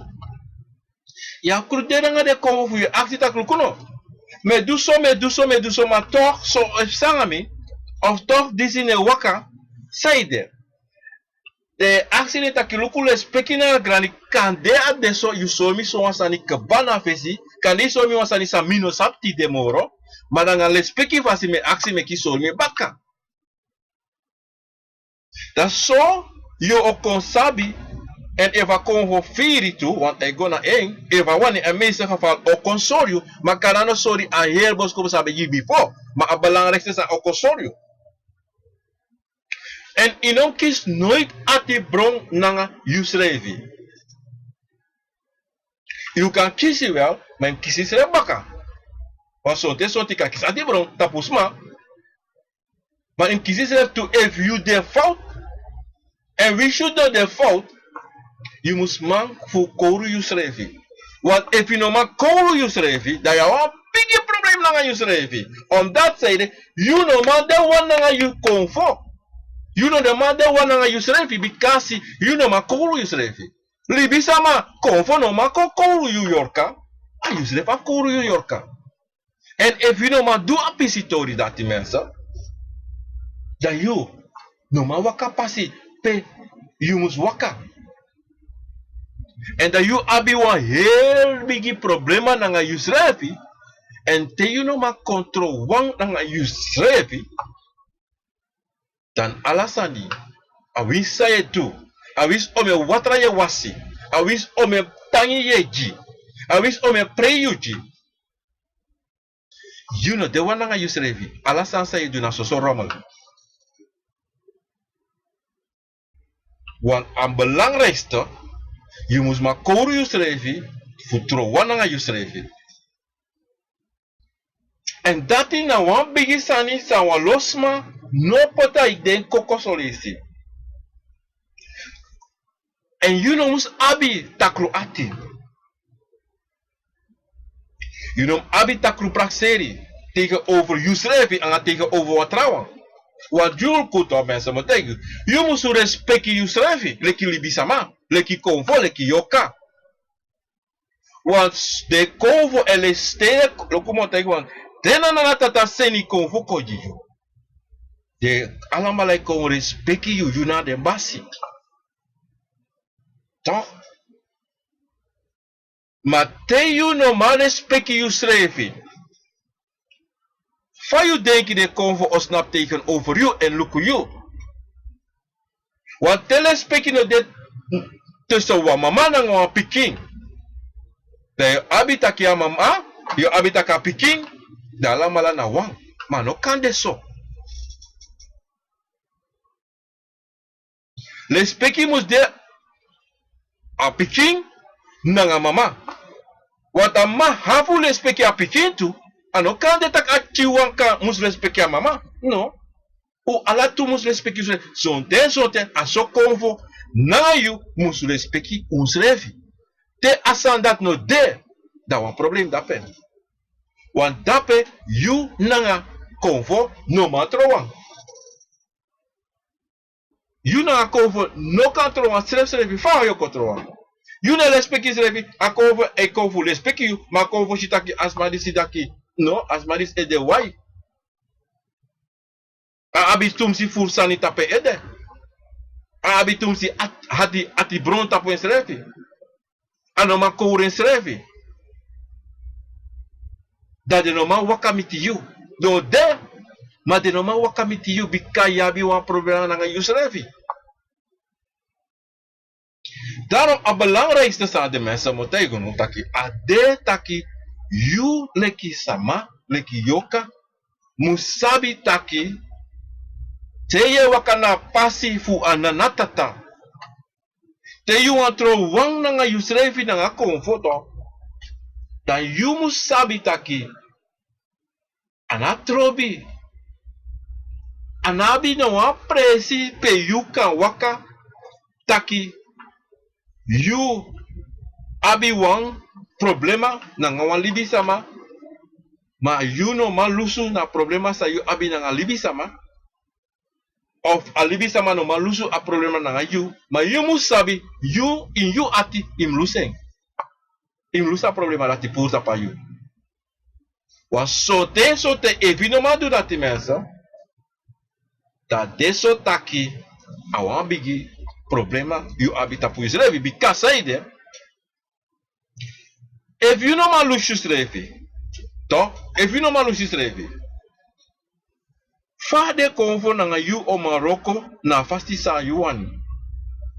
Yu abi kru dede nanga den konfo fu yu e aksi tak' luku no, mi e du so mi e du so mi e du so ma tok so e psa nanga mi, of tok disi no e waka. Saide? Den e aksi den taki luku lespeki nanga grani. Kande a de so yu sori mi sowan sani kba na a fesi, kande yu sori mi wan sani san mi no sabi tide moro. Ma nanga lespeki fasi mi e aksi meki yu sori mi baka. Dan so yu o kon sabi. Èn efu a konfo firi tu want a e go na en, efu a wani a meeste gefal o kon sori yu. Ma kande a no sori a heri boskopu san a ben gi yu bifo. Ma a belangrikste san o kon sori yu. Èn yu no mus kisi noiti ati bron nanga yusrefi. Yu kan kisi wel, ma yu mus kisi yusrefi baka. Wan sonten sonten yu kan kisi ati bron tapu sma. Ma yu mus kisi yusrefi tu efu yu de fowtu. Èn winsi yu no de fowtu, yu mus man fu kowru yusrefi. Want efu yu no man kowru yusrefi dan yu abi wan bigi problem nanga yusrefi. Omdati saide yu no man de wan nanga yu konfo. Yu no de man de wan nanga yusrefi bikasi yu no man kowru yusrefi. Libisama konfo no man kon kowru yu yorka. A yusrefi abi kowru yu yorka. Èn efu yu no man du a pisi tori dati mense, dan yu no man waka pasi pe yu mus waka. Èn dan yu abi wan heri bigi problema nanga yusrefi. Èn te yu no man kontro wan nanga yusrefi, dan ala sani, awinsi san yu e du, awinsi omeni watra yu e wasi, awinsi omeni tangi yu e gi, awinsi omeni prei yu gi, yu no de wan nanga yusrefi. Ala sani san yu e du na soso romel. Wan a belangrikste, yu mus man kowru yusrefi fu tron wan nanga yusrefi. Èn dati na wan bigi sani san wan lo sma no poti a yu den koko soleisi. Èn yu no mus abi takru ati. Yu no mus abi takru prakseri tegen over yusrefi nanga tegen over wan trawan. Wan dyulku tu a mense mu taigi yu. Yu musu respeki yusrefi leki libisama, leki konfo, leki yoka. Wan den konfo e lesi te yu e luku mu taigi wan, te na nana tata seni konfo kon gi yu, den alamala e kon respeki yu, yu na den basi. Tok. Ma te yu no man respeki yusrefi, fa yu denki den konfo o snapu tegenover yu èn luku yu? Wan te lespeki no de tusun wan mama nanga wan pikin. Dan yu abi taki a mama, yu abi taki a pikin, dan alamala na wan. Ma a no kan de so. Lespeki mus de a pikin nanga mama. Want a mama hafu lespeki a pikin tu. A no kan de taki a pikin wan kan mus lespeki a mama. No. Un ala tu mus lespeki unsrefi. Sonten sonten a so konfo nanga yu mus lespeki unsrefi. Te a sani dati no de, dan wan problem de ape. Want dape yu nanga konfo no man trowan. Yu nanga konfo no kan trowan srefsrefi. Fa a o kon trowan? Yu no e lespeki srefi. A konfo e kon fu lespeki yu, ma a konfo si taki a sma disi taki, no, a sma disi e de wai. A abi tumsi furu sani tapu en ede. A abi tumsi ati, ati bron tapu ensrefi. A no man kowru ensrefi. Dan den no man waka miti yu. Den o de, ma den no man waka miti yu bika yu abi wan problema nanga yusrefi. Daarom a belangrijkste sani den mensen mu taigi unu taki a de taki yu leki sama, leki yoka, mu sabi taki te yu e waka na a pasi fu a nanatata, te yu wani trow wan nanga yusrefi nanga konfo, dan yu mu sabi taki a no trobi. A no abi na wan presi pe yu kan waka taki yu abi wan problema nanga wan libisama, ma yu no man lusu na problema san yu abi nanga libisama, of a libisama no man lusu a problema nanga yu, ma yu mu sabi yu ini yu ati yu mu lusu en. Yu mu lusu a problema dati puru tapu a yu. Wan sonten sonten efu yu no man du dati mensen, dan a de so taki a wan bigi problema yu abi tapu yusrefi. Bika saide? Efu yu no man lusu yusrefi, to, efu yu no man lusu yusrefi, fa den konfo nanga yu o man wroko na a fasi san yu wani?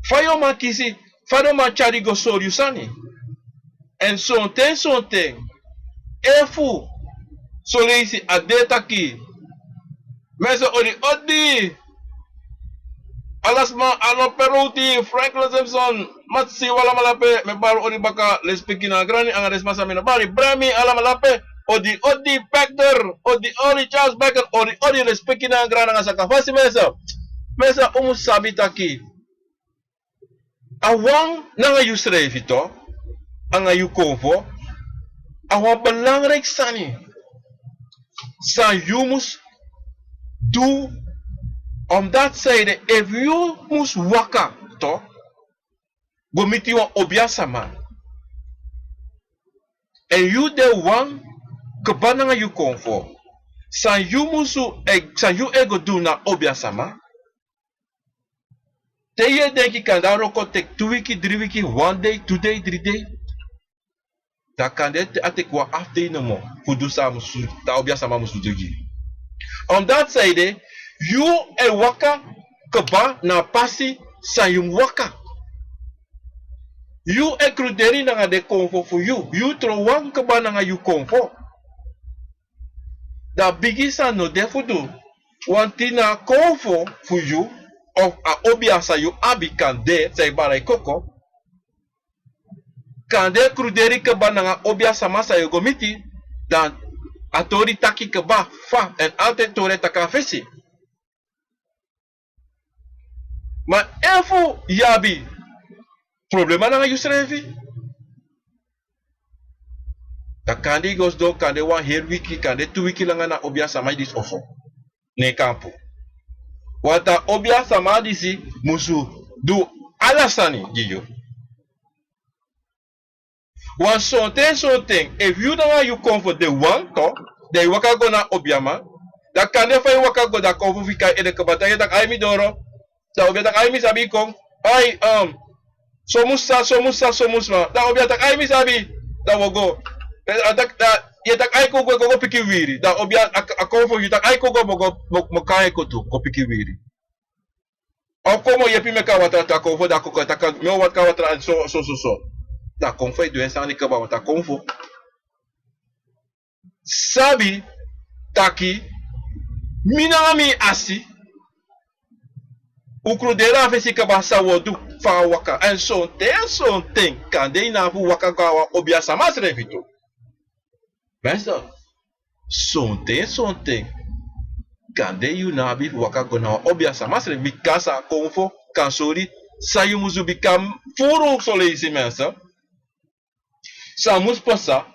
Fa yu o man kisi, fa den o man tyari go sori yu sani? Èn sonten sonten efu son leisi a de taki, mensen, odi odi. Ala sma, Arnold Peruti, Franklin Simpson, Matsi, wi alamala ape, mi e bari odi baka, lespeki na a grani anga den sma san mi no bari, Bremi, alamala ape, odi odi, Pekter, odi odi, Charles Becker, odi odi, lespeki na a grani anga saka fasi, mensen. Mensen, un mu sabi taki a wan nanga yusrefi, to, anga yu konfo, a wan belangrijk sani san yu mus du. Omdat saide, efu yu mus waka, to, go miti wan obiasama, èn yu de wan kba nanga yu konfo, san yu musu e, san yu e go du na obiasama? Te yu e denki, kande a wroko teki tu wiki, dri wiki, wan dei, tu dei, dri dei. Dan kande a teki wan afu dei nomo fu du san a musu, a obiasama musu du gi yu. Omdat saide, yu e waka kba na a pasi san yu mu waka. Yu e kruderi nanga den konfo fu yu, yu tron wan kba nanga yu konfo. Dan bigi sani no de fu du. Wanti na a konfo fu yu of a obia san yu abi, kande san e bari koko, kande kruderi kba nanga obiasama san yu go miti, dan a tori taki kba fa, èn ala ten tori e taki a fesi. Ma efu yu abi problema nanga yusrefi, dan kande yu go sidon, kande wan heri wiki, kande tu wiki langa na obiasama disi oso. Ne kampu. Want a obiasama disi musu du ala sani gi yu. Want sonten sonten efu yu nanga yu konfo de wan, dan yu waka go na obiaman. Dan kande fa yu waka go, dan konfo fika en ede kaba, dan yu e taki: "Ai, mi doro." Dan obia taki: "Ai, mi sabi yu kon. Ai, um, so musu sa, so musu sa, so musu ma." Dan obia taki: "Ai, mi sabi." Dan wi o go. Eh, a taki, dan yu e taki: "Ai, kon go, go, go piki wiri." Dan obia a, a konfo yu taki: "Ai, kon go, mi o go, mi o, mi o kon, ai, kon tu, go piki wiri." Of kon mi o yepi meki a watra, dan konfo, dan kon, kon, dan kon, mi o waka watra, en so, so, so, so. Dan konfo e du en sani kaba, want a konfo sabi taki mi nanga mi asi, un kruderi a fesi kaba, san wi o du, fa a waka. En sonten, sonten kande yu no abi fu waka go na wan obiasama srefi tu. Mensen, sonten, sonten kande yu no abi fu waka go na wan obiasama srefi, bika san a konfo kan sori, san yu musu bika furu soleisi, mensen. San musu pasa,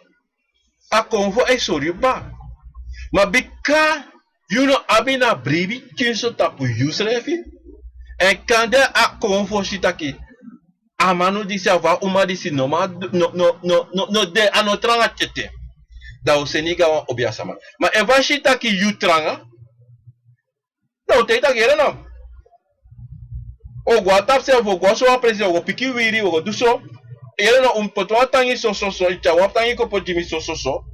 a konfo e sori yu kaba. Ma bika yu no abi na bribi kinso tapu yusrefi, en kande a konfo si taki a manu disi, a wan uma disi no man, no, no, no, no, no de, a no tranga tyete, dan un seni yu go na wan obiasama. Ma efu a si taki yu tranga, dan un taigi taki: "Yere no, un o go na tapu se, un o go na so wan presi, un o go piki wiri, un o go du so. Yere no, un poti wan tangi so, so, so, yu tyari wan tangi kon poti gi mi so, so, so."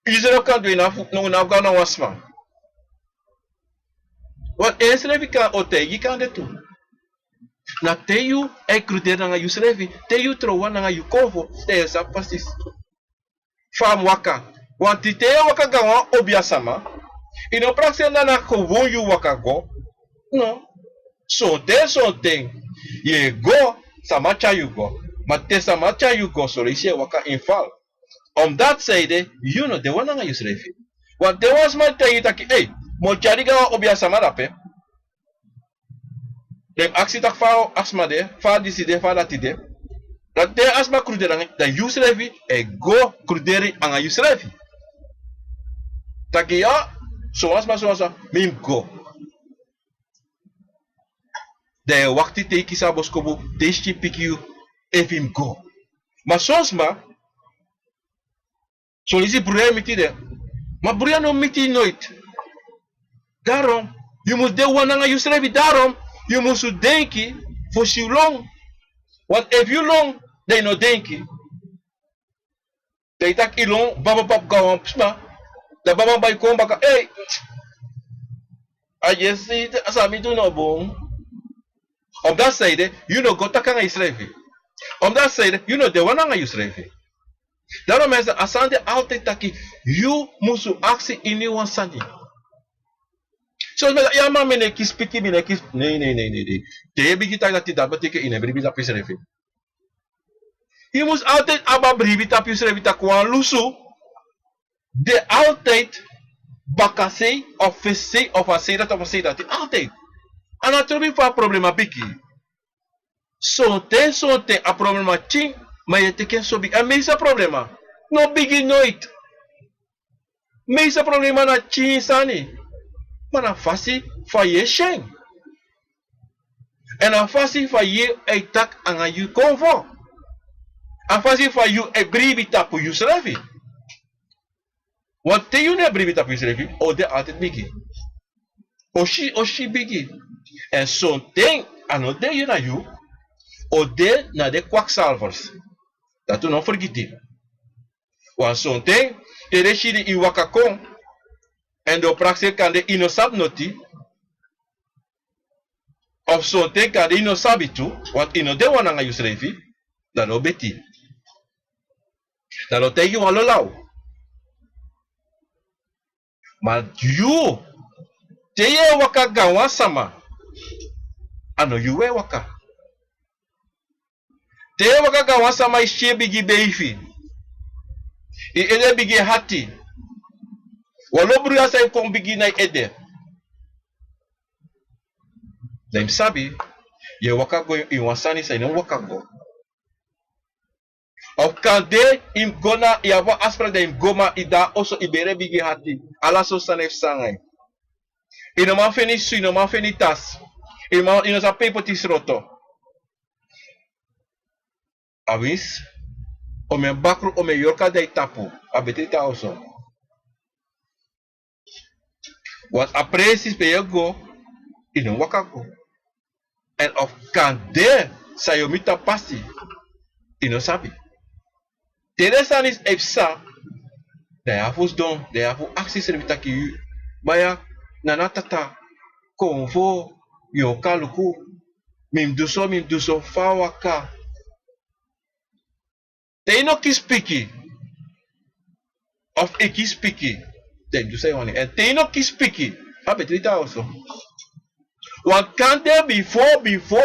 Yusrefi kan du en, no, no, no, go na wan sma. Want ensrefi kan o taigi kande tu. Na te yu e kruderi nanga yusrefi, te yu trow wan nanga yu konfo, dan yu e sabi precies fa a mu waka. Want te yu e waka go na wan obiasama, yu no prakseri, na na gewon yu waka go. No. Sonten, sonten yu e go, sama tyari yu go. Ma te sama tyari yu go, soleisi yu e waka inval. Omdat seide, yu no de wan nanga yusrefi. Want te wan sma taigi yu taki: "Ei, mi o tyari yu go na wan obiasama dape." Den mus aksi taki fa a sma de, fa disi de, fa dati de. Dan te a sma kruderi nanga yu, dan yusrefi e go kruderi nanga yusrefi. Taki: "Ya, so wan sma, so wan sma, mi mus go." Dan yu e wakti te yu kisi a boskopu, te yu sikin piki yu, efu yu mus go. Ma son sma, soleisi bruya e miti den. Ma bruya no miti yu noiti. Daarom, yu mus de wan nanga yusrefi. Daarom, yu musu denki fosi yu lon. Want efu yu lon, dan yu no denki. Dan yu taki yu lon, baba, baba, go na wan sma. Dan baba, baba, yu kon baka: "Ei, a yesi, san mi du no bun." Omdat seide, yu no go taki nanga yusrefi. Omdat seide, yu no de wan nanga yusrefi. Daarom mensen, a sani de altijd taki yu musu aksi ini wan sani. So mensen, ya, ma mi no e kisi piki, mi no e kisi. Nee, nee, nee, nee, nee. Te yu e bigin taki dati, dati betekent yu no e bribi tapu yusrefi. Yu mus altijd abi a bribi tapu yusrefi taki wan lusu de altijd bakasei of fesei of a sei dati of a sei dati. Altijd. A no trobi fa a problema bigi. Sonten, sonten a problema tyin, ma yu e teki en so bigi. En meeste problema no bigi noiti. Meeste problema na tyin sani. Ma na fasi fa yu e si en. En na fasi fa yu e taki nanga yu konfo. A fasi fa yu e bribi tapu yusrefi. Want te yu no e bribi tapu yusrefi, o de altijd bigi. O si, o si bigi. En sonten a no de yu na yu, o de na den kwakzalvers. Dati un no fergiti. Want sonten te den si yu waka kon, en den o prakseri, kande yu no sabi noti. Of sonten kande yu no sabi tu, want yu no de wan nanga yusrefi, dan no beti. Dan no taigi wan lo law. Ma yu, te yu e waka go na wan sama, a no yu e waka. Te yu e waka go na wan sama, yu skin e bigin beifi, yu ede e bigin hati, wan lo bruya sa e kon bigin na yu ede. Dan yu mus sabi, yu e waka go ini wan sani san yu no mus waka go. Of kande yu mus go na, yu abi wan afspraak, dan yu mus go, ma yu de na oso, yu bere bigin hati, ala sortu sani e psa nanga yu. Yu no man feni su, yu no man feni tasi. Yu no man, yu no sabi pe yu poti sroto. A winsi, o mi en bakru, o mi en yorka dai tapu, a betri tan oso. Want a presi pe yu e go, yu no waka go. Èn of kande san yu o miti a pasi, yu no sabi. Te den sani e psa, dan yu abi fu sidon, dan yu abi fu aksi yusrefi taki, yu, baya, nana, tata, konfo, yu o kan luku, mi mus du so, mi mus du so, fa a waka. Te yu no kisi piki, of yu kisi piki, dan yu du san yu wani. Èn te yu no kisi piki, a betri tan oso. Wan kande bifo, bifo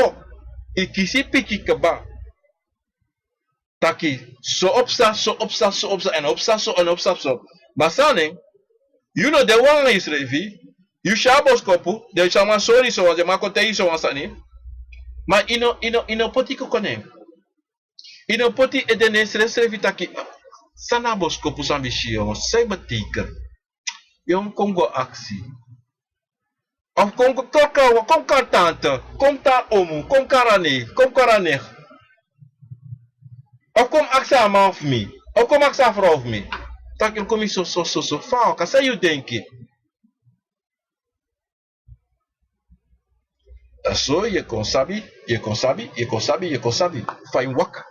yu kisi piki kaba, taki so o psa, so o psa, so o psa, èn o psa so, èn o psa so. Ma san na en, yu no de wan nanga yusrefi, yu si a boskopu, den sama sori yu so wan, den man kon taigi yu so wan sani. Ma yu no, yu no, yu no poti koko na en. Yu no poti ede na en srefsrefi taki, ah, san na a boskopu san mi si, yongu, san yu betekent. Yongu, kon go aksi. Of kon, kon, kon, kon kan tante, kon kan omu, kon kan a neef, kon kan a nicht. Of kon aksi a man fu mi, of kon aksi a frow fu mi. Taki, luku mi so, so, so, so, fa a waka, san yu denki. Dan so yu e kon sabi, yu e kon sabi, yu e kon sabi, yu e kon sabi fa yu waka.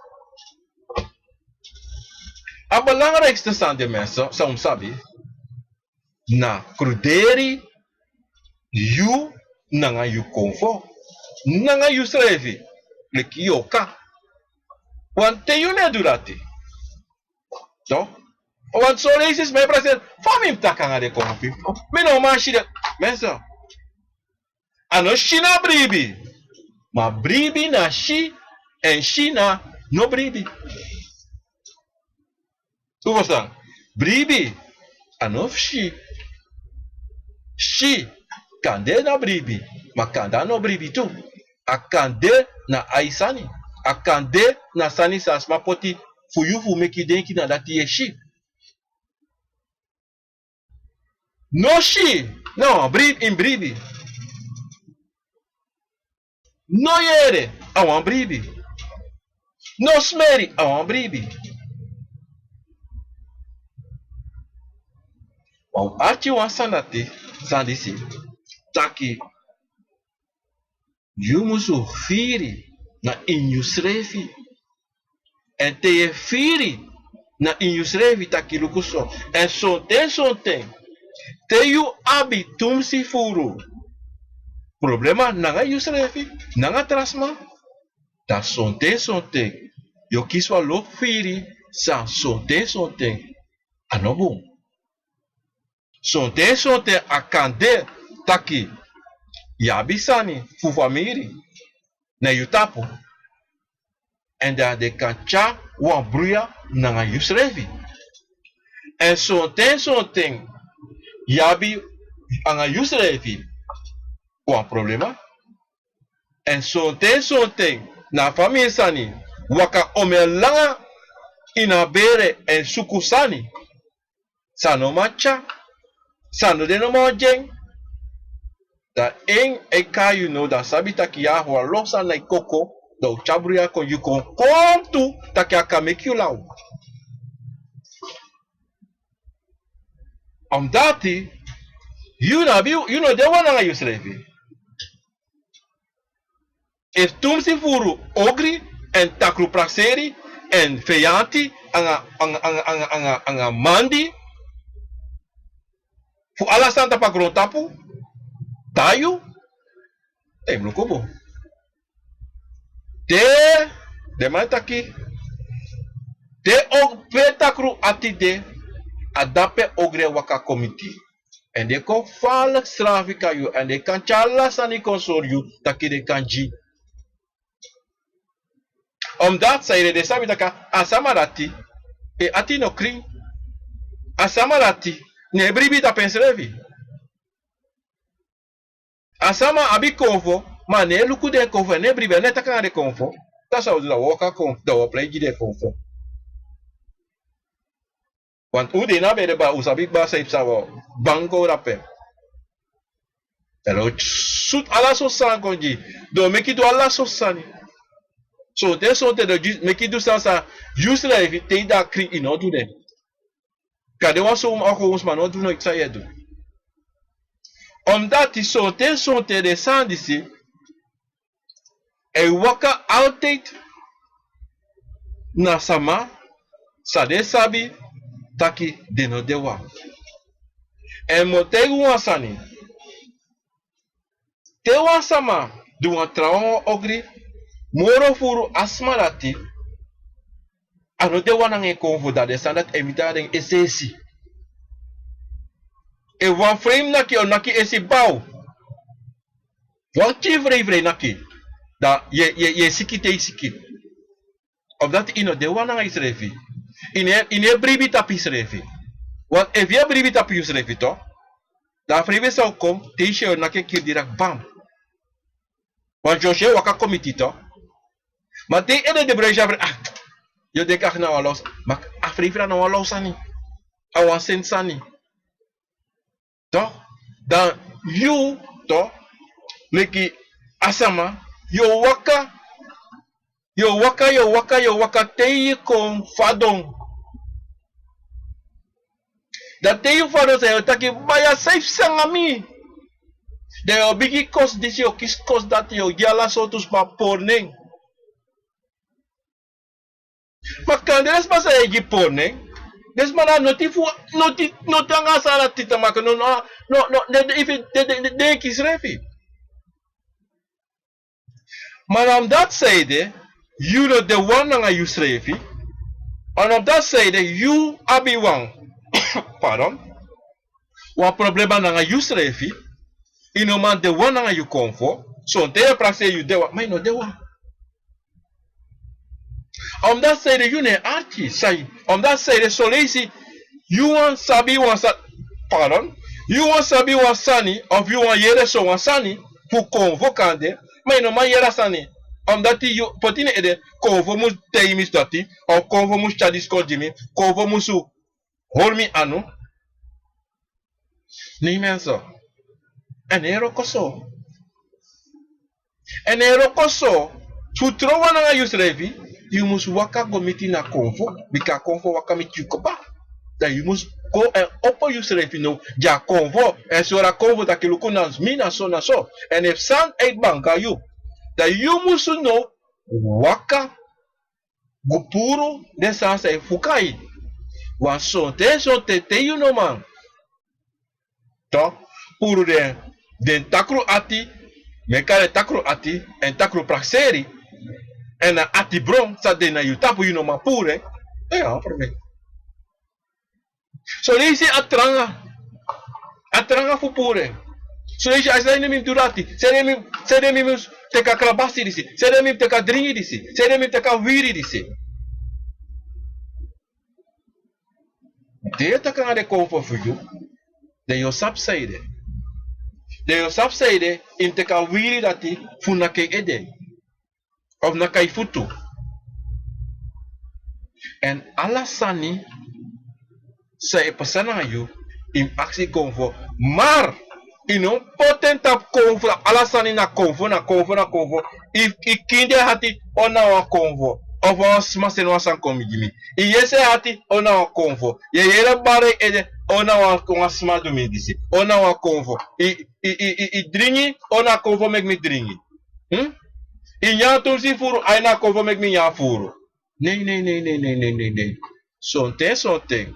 A belangrijkste sani, den mensen, san un mus sabi, na kruderi yu nanga yu konfo, nanga yusrefi, leki yu o kan. Want te yu no e du dati, toch? Want son leisi sma e prakseri, fa mi mus taki nanga den konfo fu mi? Mi no man si den. Mensen, a no si na bribi. Ma bribi na si, èn si na no bribi. Un ferstan? Bribi, a no fu si. Si, kande na bribi, ma kande a no bribi tu. A kande na ai sani. A kande na sani san sma poti fu yu fu meki yu denki na dati yu e si. No si, na wan bribi, yu mus bribi. No yere, a wan bribi. No smeri, a wan bribi. Ma un arki wan sani dati, san disi, taki yu musu firi na ini yusrefi. Èn te yu e firi na ini yusrefi taki luku so. Èn sonten sonten, te yu abi tumsi furu problema nanga yusrefi, nanga tra sma, dan sonten sonten yu o kisi wan lobi firi san sonten sonten a no bun. Sonten sonten a kan de taki yu abi sani fu famiri na yu tapu, èn dan den kan tyari wan bruya nanga yusrefi. Èn sonten sonten yu abi anga yusrefi wan problema. Èn sonten sonten na a famiri sani waka omen langa ini a bere èn suku sani san no man tyari, san no de no man o gi en. Dan en e kai yu now, dan sabi taki yu abi wan lo sani na yu koko, dan un tyari bruya kon, yu kon kon tu taki a kan meki yu law. Omdati yu no abi, yu no de wan nanga yusrefi. Efu tumsi furu ogri èn takru prakseri èn feyanti anga, anga, anga, anga, anga, anga mandi fu ala sani tapu a grontapu, dan yu, dan yu mus luku bun. Te den man e taki, te o, pe takru ati de, a dape ogri e waka kon miti. Èn den kon fala srafi kon na yu, èn den kan tyari ala sani kon sori yu, taki den kan gi. Omdati san yu de, den sabi taki a sama dati, en ati no krin. A sama dati no e bribi tapu ensrefi. A sama abi konfo, ma a no e luku den konfo, a no e bribi, a no e taki anga den konfo. Dati san un o du, dan un o waka kon, dan un o prei gi den konfo. Want un de ini a bere, ma un sabi kba san e psa, un o bango dape. Dan den o sutu ala sortu sani kon gi yu. Den o meki yu du ala sortu sani. Sonten sonten den o gi- meki yu du sani san yu srefi te yu de a krin yu no o du den. Kande wan sowmansma no o du noiti san yu e du. Omdati sonten sonten den sani disi e waka altide na sama san den sabi taki den no de wan. Èn mi o taigi wan sani. Te wan sama du wan trawan wan ogri moro furu a sma dati, a no de wan nanga en konfo, dan den sani dati e miti nanga den esi esi. Efu wan frei naki o naki esi baw, wan pikin frei frei naki, dan yu e- yu e- yu e siki te yu siki. Omdati yu no de wan nanga yusrefi. Yu no e- yu no e bribi tapu yusrefi. Want efu yu e bribi tapu yusrefi to, dan a frei frei san o kon te yu si en o naki en kiri direkt bam. Want yu o si en waka kon miti yu to. Ma te yu ede de brei si a frei- ah, yu o denki a na wan law sani. Ma a frei frei a na wan law sani. A wan senti sani. To, dan yu to, leki a sama, yu o waka, yu o waka, yu o waka, yu o waka te yu kon fadon. Dan te yu fadon san yu o taki, baya, san yu psa nanga mi? Dan yu o bigin kosi disi, yu o kisi kosi dati, yu o gi ala sortu sma pori nen. Ma kande den sma san yu e gi pori nen, den sma na noti fu- noti- noti anga a sani dati tamaki no- no- no- no- den- den- efu den- den- den- den e kisi srefi. Ma na omdati sanede yu no de wan nanga yusrefi. Èn na omdati sanede yu abi wan, pardon, wan problema nanga yusrefi. Yu no man de wan nanga yu konfo. Sonten yu e prakseri yu de wan, ma yu no de wan. Omdati sanede yu no e arki, sai. Omdati sanede soleisi yu wani sabi wan sa- pardon, yu wani sabi wan sani, of yu wani yere so wan sani fu konfo kande, ma yu no man yere a sani. Omdati yu poti na ede, konfo mus taigi mi dati, of konfo mus tyari disi kon gi mi, konfo musu hori mi anu. Nei, mensen. Èn a e wroko so. Èn a e wroko so. Fu tron wan nanga yusrefi, yu mus waka go miti na konfo, bika konfo waka miti yu kaba. Dan yu mus go èn opo yusrefi now gi a konfo, èn sori a konfo taki luku, na mi na so na so. Èn efu sani e banga yu, dan yu musu now waka go puru den sani san e fuka yu. Wan sonten sonten te yu no man, to, puru den- den takru ati, meki a den takru ati, èn takru prakseri, èn na ati bron san de na yu tapu, yu no man puru en. Eya, problema. Soleisi a tranga. A tranga fu puru en. Soleisi a sani mi mus du dati, sani mi- sani mi mus teki a kalabasi disi, sani mi mus teki a dringi disi, sani mi mus teki a wiri disi. Te yu e taki nanga den konfo fu yu, dan yu o sabi sanede. Dan yu o sabi sanede yu mus teki a wiri dati fu naki en ede of naki en futu. Èn ala sani san e pasa nanga yu, yu mus aksi konfo. Mar yu no mus poti en tapu konfo, ala sani na konfo, na konfo, na konfo. Yu- yu kindi en ati, o na wan konfo. Of wan sma seni wan sani kon gi mi. Yu yesi en ati, o na wan konfo. Yu e yere bari ede, o na wan- wan sma du mi disi, o na wan konfo. Yu- yu- yu- yu- yu dringi, o na konfo meki mi dringi. Hm? Yu nyan tumsi furu, a na konfo meki mi nyan furu. Nei, nei, nei, nei. Sonten sonten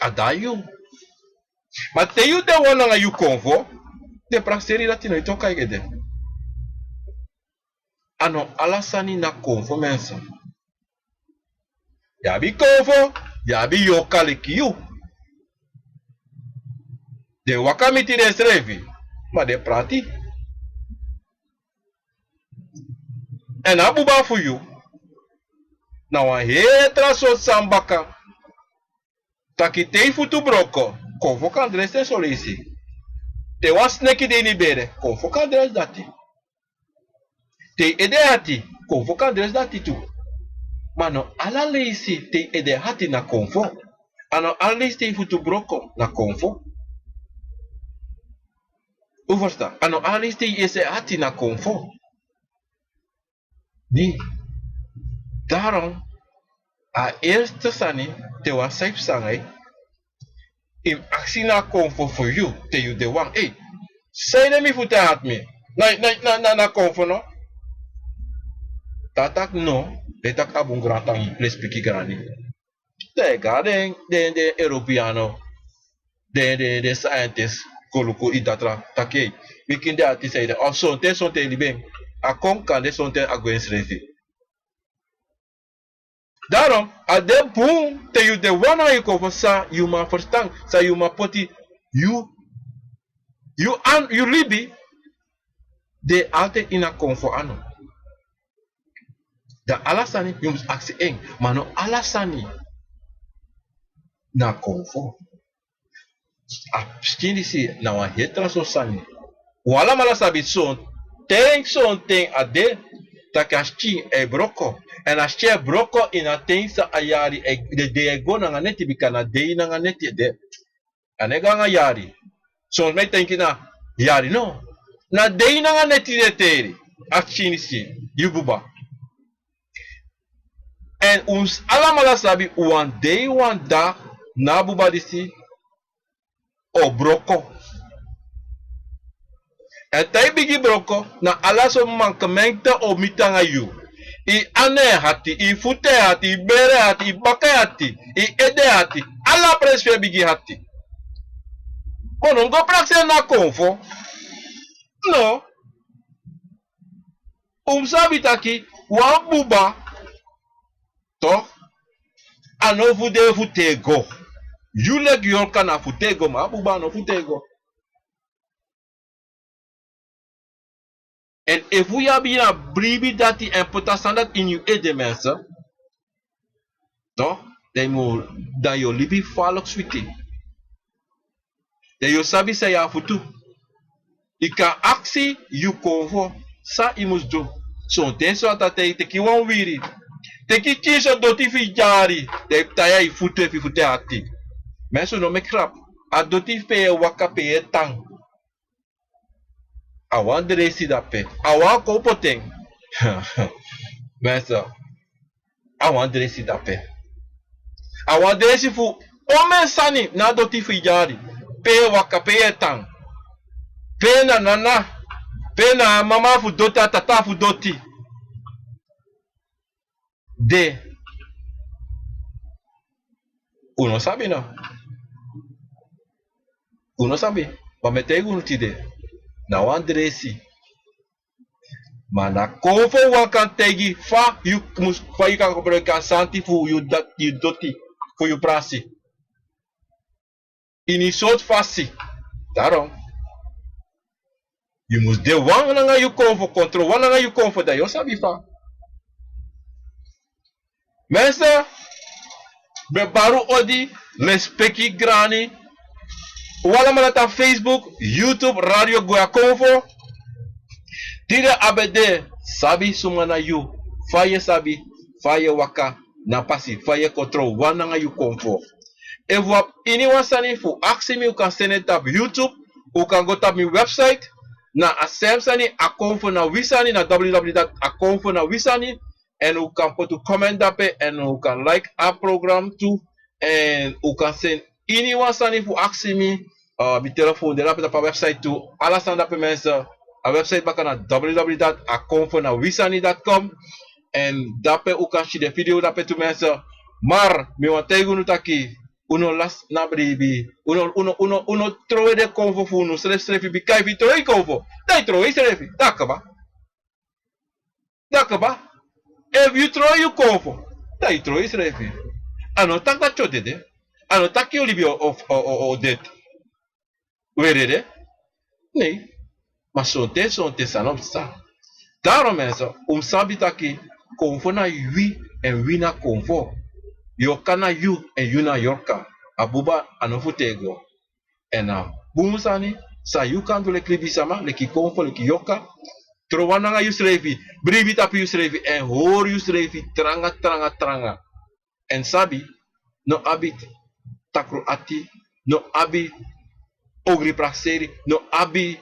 a de na yu. Ma te yu de wan nanga yu konfo, den prakseri dati no e toku a yu ede. A no ala sani na konfo, mensen. Yu abi konfo, yu abi yorka leki yu. Den waka miti densrefi, ma den prati. Èn a buba fu yu na wan heri tra sortu sani baka. Taki te yu futu broko, konfo kan dresi en soleisi. Te wan sneki de ini bere, konfo kan dresi dati. Te yu ede ati, konfo kan dresi dati tu. Ma a no ala leisi te yu ede ati na konfo. A no ala leisi te yu futu broko na konfo. Un ferstan? A no ala leisi te yu e si en ati na konfo. Di. Daron, a erste sani, te wan sani psa nanga yu, yu mus aksi na a konfo fu yu, te yu de wan. Ei, sanede mi futu e hati mi? Na, na, na, na, na konfo no? Dan a taki no, den taki a bun grantangi, lespeki grani. Dan yu e go na den, den, den Europeano, den, den, den scientist, go luku yu datra, taki ei, pikin de ati sanede, of sonten, sonten e libi en. A kon kande sonten a gwe ensrefi. Daron, a de bun te yu de wan nanga yu konfo, san yu man ferstan, san yu man poti, yu, yu an, yu libi, de altijd ini a konfo anu. Dan ala sani, yu mus aksi en, ma no ala sani na konfo. A pikin disi na wan heri tra sortu sani. Un alamala sabi sonten, sonten a de, taki a skin e broko. Èn a skin e broko ini a ten san a yari e, den dei e go nanga neti, bika na dei nanga neti e de. A no e go nanga yari. Son sma e denki na yari, no. Na dei nanga neti den e teri a skin disi, yu buba. Èn un alamala sabi, wan dei, wan dei, na a buba disi o broko. Èn te yu bigin broko, na ala sortu mankement o miti nanga yu. Yu anu e hati, yu futu e hati, yu bere e hati, yu baka e hati, yu ede e hati, ala presi fu yu e bigin hati. Kon no go prakseri na konfo. No. Un mus sabi taki wan buba, toch, a no fu de fu tego. Yu leki yorka na fu tego, ma a buba a no fu tego. Èn efu yu abi na bribi dati èn poti a sani dati ini yu ede, mensen, toch, dan yu mu, dan yu o libi falek switi. Dan yu o sabi san yu abi fu du. Yu kan aksi yu konfo san yu mus du. Sonten so a ta taigi yu, teki wan wiri. Teki tyenso doti fu yu dyari. Dan yu mus tai na yu futu efu yu futu e hati. Mensen, no meki grap. A doti pe yu e waka, pe yu e tan. A wan dresi dape. A wan kon poti en. Mensen, a wan dresi dape. A wan dresi fu omeni sani na a doti fu yu dyari. Pe yu e waka, pe yu e tan. Pe na nana, pe na a mama fu doti, a tata fu doti. De. Un no sabi no. Un no sabi. Ma mi e taigi unu tide. Na wan dresi. Ma na konfo wan kan taigi fa yu mus, fa yu kan gebruiki a santi fu yu dati, yu doti, fu yu prasi. Ini sortu fasi. Daarom. Yu mus de wan nanga yu konfo, kontrol wan nanga yu konfo, dan yu o sabi fa. Mensen, ben bari odi, lespeki grani. Un alamala tapu Facebook, YouTube, Radio Goya Konfo. Tide a ben de, sabi suma na yu, fa yu e sabi, fa yu e waka na pasi, fa yu e kontrol wan nanga yu konfo. Efu un abi iniwan sani fu aksi mi, un kan seni en tapu YouTube, un kan go tapu mi website, na a sem sani, Akonfo na wi sani, na www dati akonfo na wi sani, èn un kan poti un comment dape, èn un kan like a program tu, èn un kan seni iniwan sani fu aksi mi, eh, mi telefoon de dape tapu a website tu, ala sani dape mensen, a website baka na www dati akonfo na wi sani dati com, èn dape un kan si den video dape tu mensen, maar mi wani taigi unu taki, un no lasi na bribi, un no, un no, un no, un no trowe den konfo fu unu srefsrefi, bika efu yu trowe yu konfo, dan yu trowe yusrefi, dan a kaba. Dan a kaba. Efu yu trowe yu konfo, dan yu trowe yusrefi. A no taki dati yu o dede. A no taki yu libi o, o, o, o, o dede. Wi e dede? Nee. Ma sonten, sonten sani o psa. Daarom mensen, un mus sabi taki konfo na wi, èn wi na konfo. Yorka na yu, èn yu na yorka. A buba a no fu tego. Èn a bun sani san yu kan du leki libisama, leki konfo, leki yorka. Trowe wan nanga yusrefi, bribi tapu yusrefi, èn hori yusrefi tranga, tranga, tranga. Èn sabi, no abi takru ati, no abi ogri prakseri, no abi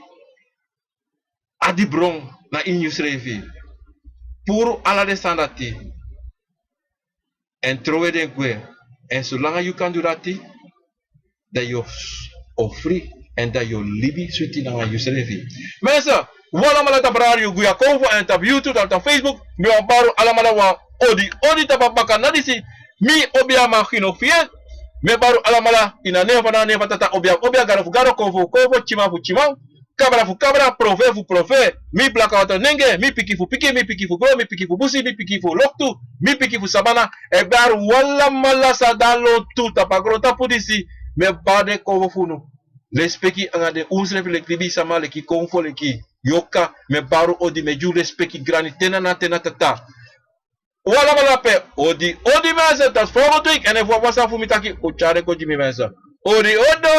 Di bron na ini yusrefi. Puru ala den sani dati. Èn trowe den gwe. Èn solanga yu kan du dati, dan yu o fri, èn dan yu o libi switi nanga yusrefi. Mensen, un alamala tapu radio Guya Konfo èn tapu YouTube èn tapu Facebook. Mi wani bari un alamala wan odi odi tapu a baka na disi. Mi Obiama Gino Fiet. Mi e bari un alamala ini a nen fu a Nana, nen fu a Tata, Obiama, Obiama, Gado fu Gado, Konfo fu Konfo, Tyima fu Tyima, Kabra fu Kabra, Profe fu Profe, mi Blakawater nenge, mi pikin fu pikin, mi pikin fu gron, mi pikin fu busi, mi pikin fu loktu, mi pikin fu sabana. E bari un alamala san de na lontu tapu a grontapu disi. Mi e bari den Konfo fu unu. Lespeki anga den, unsrefi leki libisama, leki Konfo, leki yorka. Mi e bari un odi, mi e gi un lespeki, grani, te na Nana, te na Tata. Un alamala pe. Odi odi, mensen, tot volgende week. Èn efu wan sani fu mi taki, un tyari en kon gi mi, mensen. Odi odi.